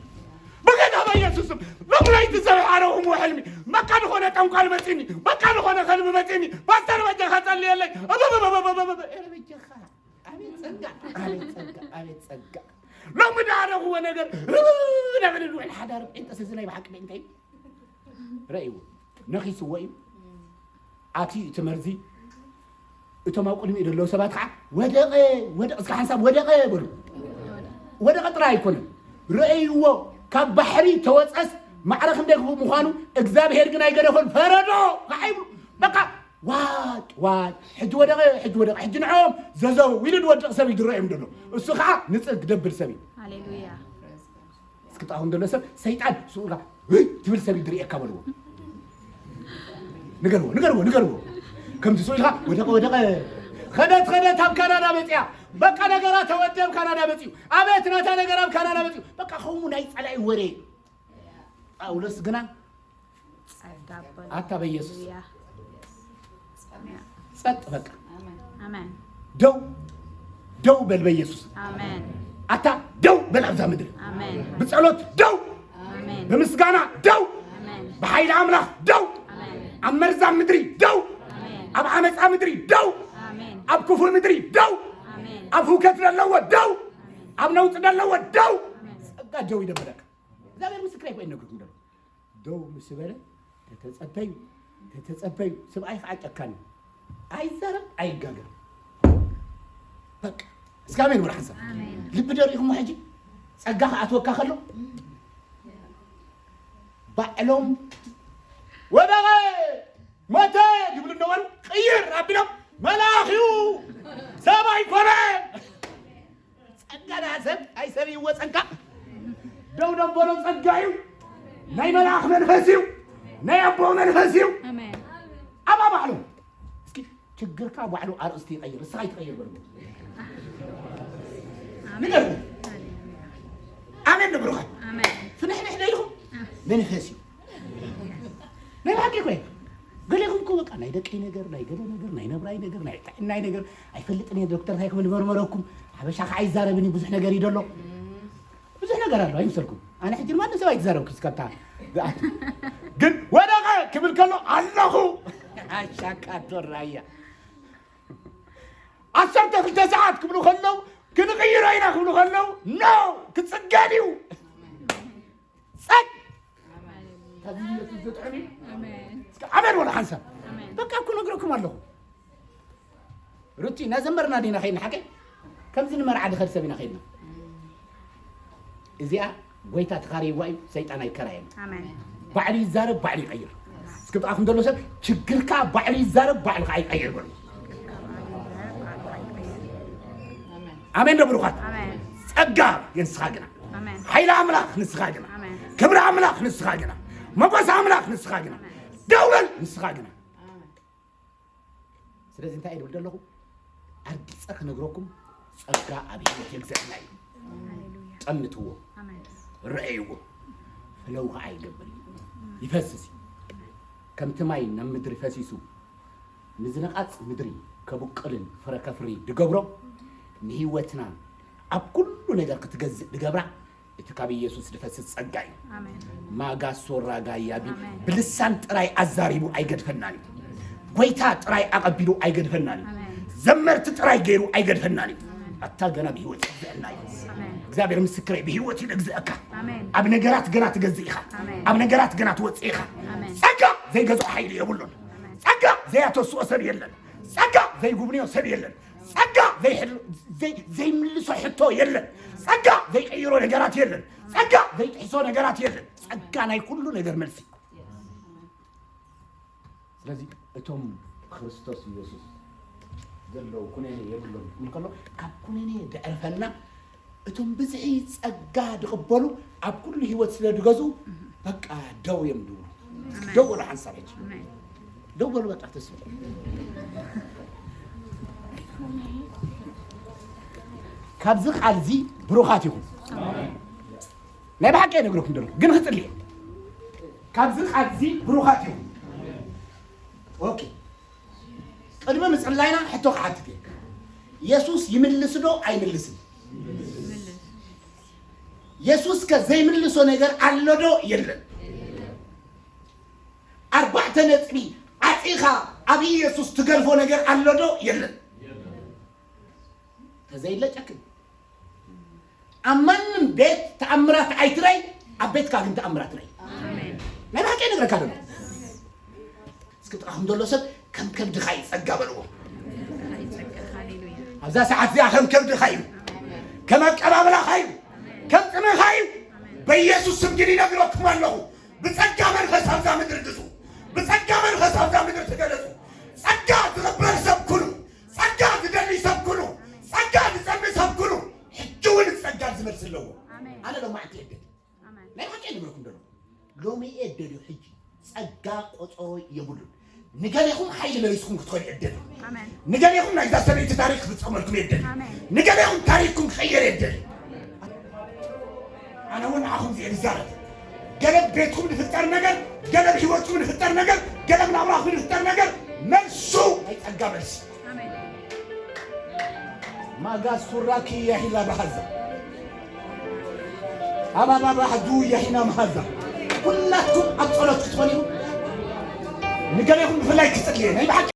በጌታ በኢየሱስ ስም ሎም ለይቲ ዝረኣኹዎ ሕልሚ፣ በቃ ዝኾነ ጠንቋል መጺኒ፣ በቃ ዝኾነ ከልቢ መጺኒ፣ ፓስተር በጃኻ ጸልየለይ። እብብብብብብብ። ኤረ በጃኻ። ኣቤት ጸጋ፣ ኣቤት ጸጋ፣ ኣቤት ጸጋ። ሎም ዝረኣኹዎ ነገር ርብብ ነብል ውዕል ሓዳር ጴንጠ፣ እዚ ናይ ብሓቂ ጴንጠ እዩ። ረእይዎ፣ ነኺስዎ እዩ። ኣትዩ እቲ መርዚ። እቶም ኣብ ቅድሚኡ ዘለዉ ሰባት ከዓ፣ "ወደቐ፣ ወደቐ፣ እስከ ሓንሳብ ወደቐ" በሉ። ወደቐ ጥራይ ኣይኮነን፣ ረእይዎ፣ ካብ ባሕሪ ተወፀስ ማዕረ ክንደይ ክፉእ ምዃኑ፣ እግዚኣብሄር ግን ኣይገደፎን፣ ፈረዶ ከዓ ይብሉ። በቃ ዋጭ፣ ዋጭ፣ ሕጂ ወደቐ፣ ሕጂ ወደቐ፣ ሕጂ ንዕኦም ዘዘው ኢሉ ዝወድቕ ሰብ እዩ ዝረእዮም ዘሎ። እሱ ከዓ ንፅግ ደብል ሰብ እዩ። ሃሌሉያ። እስኪ ጥቓኹም ዘሎ ሰብ፣ ሰይጣን ስኡላ፣ "ህይ!" ትብል ሰብ ይድርእየካ በልዎ። ንገርዎ፣ ንገርዎ፣ ንገርዎ። ከምዚ ስኡልካ፣ "ወደቐ፣ ወደቐ። ኸደት፣ ኸደት፣ ኣብ ካናዳ መጽያ። በቃ ነገራ ተወደ፣ ኣብ ካናዳ መጽዩ። ኣቤት ናታ ነገር ኣብ ካናዳ መጽዩ።" በቃ ከምኡ ናይ ጸላኢ ወሬ። ጳውሎስ ግና ጸጋ ኣቦ ኣታ በኢየሱስ። ሃሌሉያ። ጸጥ በቃ። ኣሜን። ደው፣ ደው በል በኢየሱስ። ኣሜን። ኣታ ደው በል ኣብዛ ምድሪ። ኣሜን። ብጸሎት ደው፣ ኣሜን። ብምስጋና ደው፣ ኣሜን። ብሓይሊ ኣምላኽ ደው፣ ኣሜን። ኣብ መርዛም ምድሪ ደው፣ ኣሜን። ኣብ ዓመጻ ምድሪ ደው፣ ኣሜን። ኣብ ክፉእ ምድሪ ደው፣ ኣሜን። ኣብ ህውከት ዘለዎ ደው፣ ኣሜን። ኣብ ነውጺ ዘለዎ ደው። ኣሜን። ጸጋ ደው ይደበለካ። እግዚኣብሔር ምስክረይ ኮይኑ ነግርኩም ደሎ። ደው ምስ በለ፣ ተተጸበዩ፣ ተተጸበዩ። ስብኣይ ከዓ ጨካን እዩ። ኣይዛረብ፣ ኣይጋገር። በቃ፣ እስኪ ኣሜን በሉ ሓንሳብ። ኣሜን። ልቢ ደሪኹሞ ሕጂ? ጸጋ ክኣትወካ ከሎ፣ ባዕሎም፣ "ወደቐ፣ ሞተ" ይብሉ ነበሩ፣ ቅይር ኣቢሎም፣ "መልኣኽ እዩ፣ ሰብ ኣይኮነን።" ጸጋ ደኣ ሰብ ኣይሰብይዎ ጸጋ። ደው ደበሎ ጸጋ እዩ። ናይ መልኣኽ መንፈስ እዩ። ናይ ኣቦ መንፈስ እዩ። ኣሜን። ኣባ ባዕሉ። እስኪ ችግርካ ባዕሉ ኣርእስቲ ይቐይር፣ እስኻ ይትቐይር በልዎ። ኣሜን። ንገርዎ። ኣሜን ንብሩኻ። ኣሜን። ፍንሕንሕ ዶ ኢልኩም? መንፈስ እዩ። ናይ ብሓቂ እኮ እዩ። ገሌኹም እኮ በቃ ናይ ደቀይ ነገር፣ ናይ ገለ ነገር፣ ናይ ነብራይ ነገር፣ ናይ ጥዕናይ ነገር ኣይፈልጥን እየ። ዶክተር እንታይ ክብል መርመረኩም? ሓበሻ ከዓ ኣይዛረብን እዩ፣ ብዙሕ ነገር እዩ ደሎ። ብዙሕ ነገር ኣሎ ኣይምሰልኩም። ኣነ ሕጂ ማንም ሰብ ኣይትዛረብኩ እስከብታ ዝኣቱ። ግን ወደቐ ክብል ከሎ ኣለኹ። ኣሻቃቶ ራያ። ዓሰርተ ክልተ ሰዓት ክብሉ ከለዉ፣ ክንቕይሮ ኢና ክብሉ ከለዉ፣ ኖ፣ ክጽገን እዩ። ጸግ! ኣሜን። ካብዚ ኢየሱስ ዝጥዕም እዩ። ኣሜን። እስከ ኣሜን በሉ ሓንሳብ። ኣሜን። በቃ እኮ ነግረኩም ኣለኹ። ሩቲ፣ እናዘመርና ዲና ኸይድና ሓቀይ? ከምዚ ንመርዓ ድኸድ ሰብ ኢና ኸይድና። እዚኣ ጎይታ ተኻርይዋ እዩ፣ ሰይጣን ኣይከራየን። ኣሜን። ባዕሉ ይዛረብ፣ ባዕሉ ይቐይር። እስኪ ብኣኹም ዘሎ ሰብ፣ ችግርካ ባዕሉ ይዛረብ፣ ባዕሉ ኸዓ ይቐይር በሉ። ኣሜን ዶ ብሩኻት? ኣሜን። ጸጋ ንስኻ ግና። ኣሜን። ሓይሊ ኣምላኽ ንስኻ ግና። ኣሜን። ክብሪ ኣምላኽ ንስኻ ግና። ሞገስ ኣምላኽ ንስኻ ግና። ኣሜን። ደው በል ንስኻ ግና። ኣሜን። ስለዚ እንታይ እየ ዝብል ዘለኹ? ኣርጊጸ ክነግረኩም፣ ጸጋ ኣብ ህይወት የግዘአና እዩ። ሃሌሉያ። ጠምትዎ፣ ኣሜን። ረአይዎ፣ ፍለው ኸዓ ይገብር እዩ። ይፈስስ እዩ። ከምቲ ማይ ናብ ምድሪ ፈሲሱ፣ ንዝነቓጽ ምድሪ ከብቁልን ፍረ ከፍሪ ድገብሮ፣ ንህይወትና ኣብ ኩሉ ነገር ክትገዝእ ድገብራ፣ እቲ ካብ ኢየሱስ ዝፈስስ ጸጋ እዩ። ኣሜን። ማጋ ሶራ ጋያቢ ኣሜን። ብልሳን ጥራይ ኣዛሪቡ ኣይገድፈናን እዩ። ጎይታ ጥራይ ኣቐቢሉ ኣይገድፈናን እዩ። ኣሜን። ዘመርቲ ጥራይ ገይሩ ኣይገድፈናን እዩ። ኣታ ገና ብህይወት ይግዝአና እዩ። ኣሜን። እግዚኣብሔር ምስክረይ፣ ብህይወት እዩ ዝግዝአካ። ኣሜን። ኣብ ነገራት ገና ትገዝእ ኢኻ። ኣሜን። ኣብ ነገራት ገና ትወፅእ ኢኻ። ኣሜን። ጸጋ ዘይገዝኦ ሓይሊ የብሉን። ኣሜን። ጸጋ ዘይኣተስኦ ሰብ የለን። ጸጋ ዘይጉብንዮ ሰብ የለን። ጸጋ ዘይሕል-፣ ዘይ-፣ ዘይምልሶ ሕቶ የለን። ጸጋ ዘይቀይሮ ነገራት የለን። ጸጋ ዘይጥሕሶ ነገራት የለን። ጸጋ ናይ ኩሉ ነገር መልሲ። ስለዚ እቶም ክርስቶስ ኢየሱስ ዘለዉ ኩነኔ የብሎም ክብል ከሎ፣ ካብ ኩነኔ ደዕርፈና። እቶም ብዝሒ ጸጋ ዝቕበሉ ኣብ ኩሉ ህይወት ስለ ዝገዝኡ፣ በቃ ደው እዮም ዝብሉ። ኣሜን። ደው በሉ ሓንሳብ ሕጂ። ኣሜን። ደው በሉ በቃ ተስፉ። ካብዚ ቃል እዚ ብሩኻት ኢኹም። ናይ ብሓቂ እነግረኩም ዘለኹ፣ ግን ክጽሊ እየ። ካብዚ ቃል እዚ ብሩኻት ኢኹም። ኦኬ። ቅድሚ ምጽላይና ሕቶ ክሓትት እየ። የሱስ ይምልስ ዶ ኣይምልስን? የሱስ ከ ዘይምልሶ ነገር ኣሎ ዶ የለን? ኣርባዕተ ነጥቢ ዓጺኻ ኣብ ኢየሱስ ትገድፎ ነገር ኣሎ ዶ የለን? ተዘይለ ጨክን። ኣብ ማንም ቤት ተኣምራት ኣይትረይ፣ ኣብ ቤትካ ግን ተኣምራት ረይ። ኣሜን። ናይ ብሓቂ እነግረካ ደሎ። እስኪ ጥቓኹም ዘሎ ሰብ ከም ከብድኻ እዩ ጸጋ በልዎ። ሃሌሉያ። ኣብዛ ሰዓት እዚኣ ከም ከብድኻ እዩ፣ ከም ኣቀባብላኻ እዩ፣ ከም ጥሜኻ እዩ። በኢየሱስ ስም ግን ይነግረኩም ኣለኹ፣ ብጸጋ መንፈስ ኣብዛ ምድሪ ግዙ፣ ብጸጋ መንፈስ ኣብዛ ምድሪ ተገለጹ። ጸጋ ዝቕበል ሰብ ኩሉ፣ ጸጋ ዝደሊ ሰብ ኩሉ፣ ጸጋ ዝጸሚ ሰብ ኩሉ፣ ሕጂ እውን ጸጋ ዝመልስ ኣለዎ። ኣሜን። ኣነ ሎማዕንቲ እየ ደልዩ። ኣሜን። ናይ ሓቂ እየ ዝብለኩም ዘሎ። ሎሚ እየ ደልዩ ሕጂ። ጸጋ ቆጸሮ የብሉን። ንገሌኹም ሓይሊ መሊስኩም ክትኸዱ እየ ደልዩ። ኣሜን። ንገሌኹም ናይዛ ሰበይቲ ታሪክ ክፍጸመልኩም እየ ደልዩ። ኣሜን። ንገሌኹም ታሪክኩም ክቕየር እየ ደልዩ። ኣነ እውን ንዓኹም እየ ዝዛረብ። ገለ ቤትኩም ዝፍጠር ነገር፣ ገለ ህይወትኩም ዝፍጠር ነገር፣ ገለ ናብራኹም ዝፍጠር ነገር፣ መልሱ ናይ ጸጋ መልሲ። ኣሜን። ማጋ ሱራኪ ያሂላ ባሃዛ። ኣባባ ባሕዱ ያሂና መሃዛ። ኩላትኩም ኣብ ጸሎት ክትኾኑ፣ ንገሌኹም ብፍላይ ክጽልየ። ናይ ብሓቂ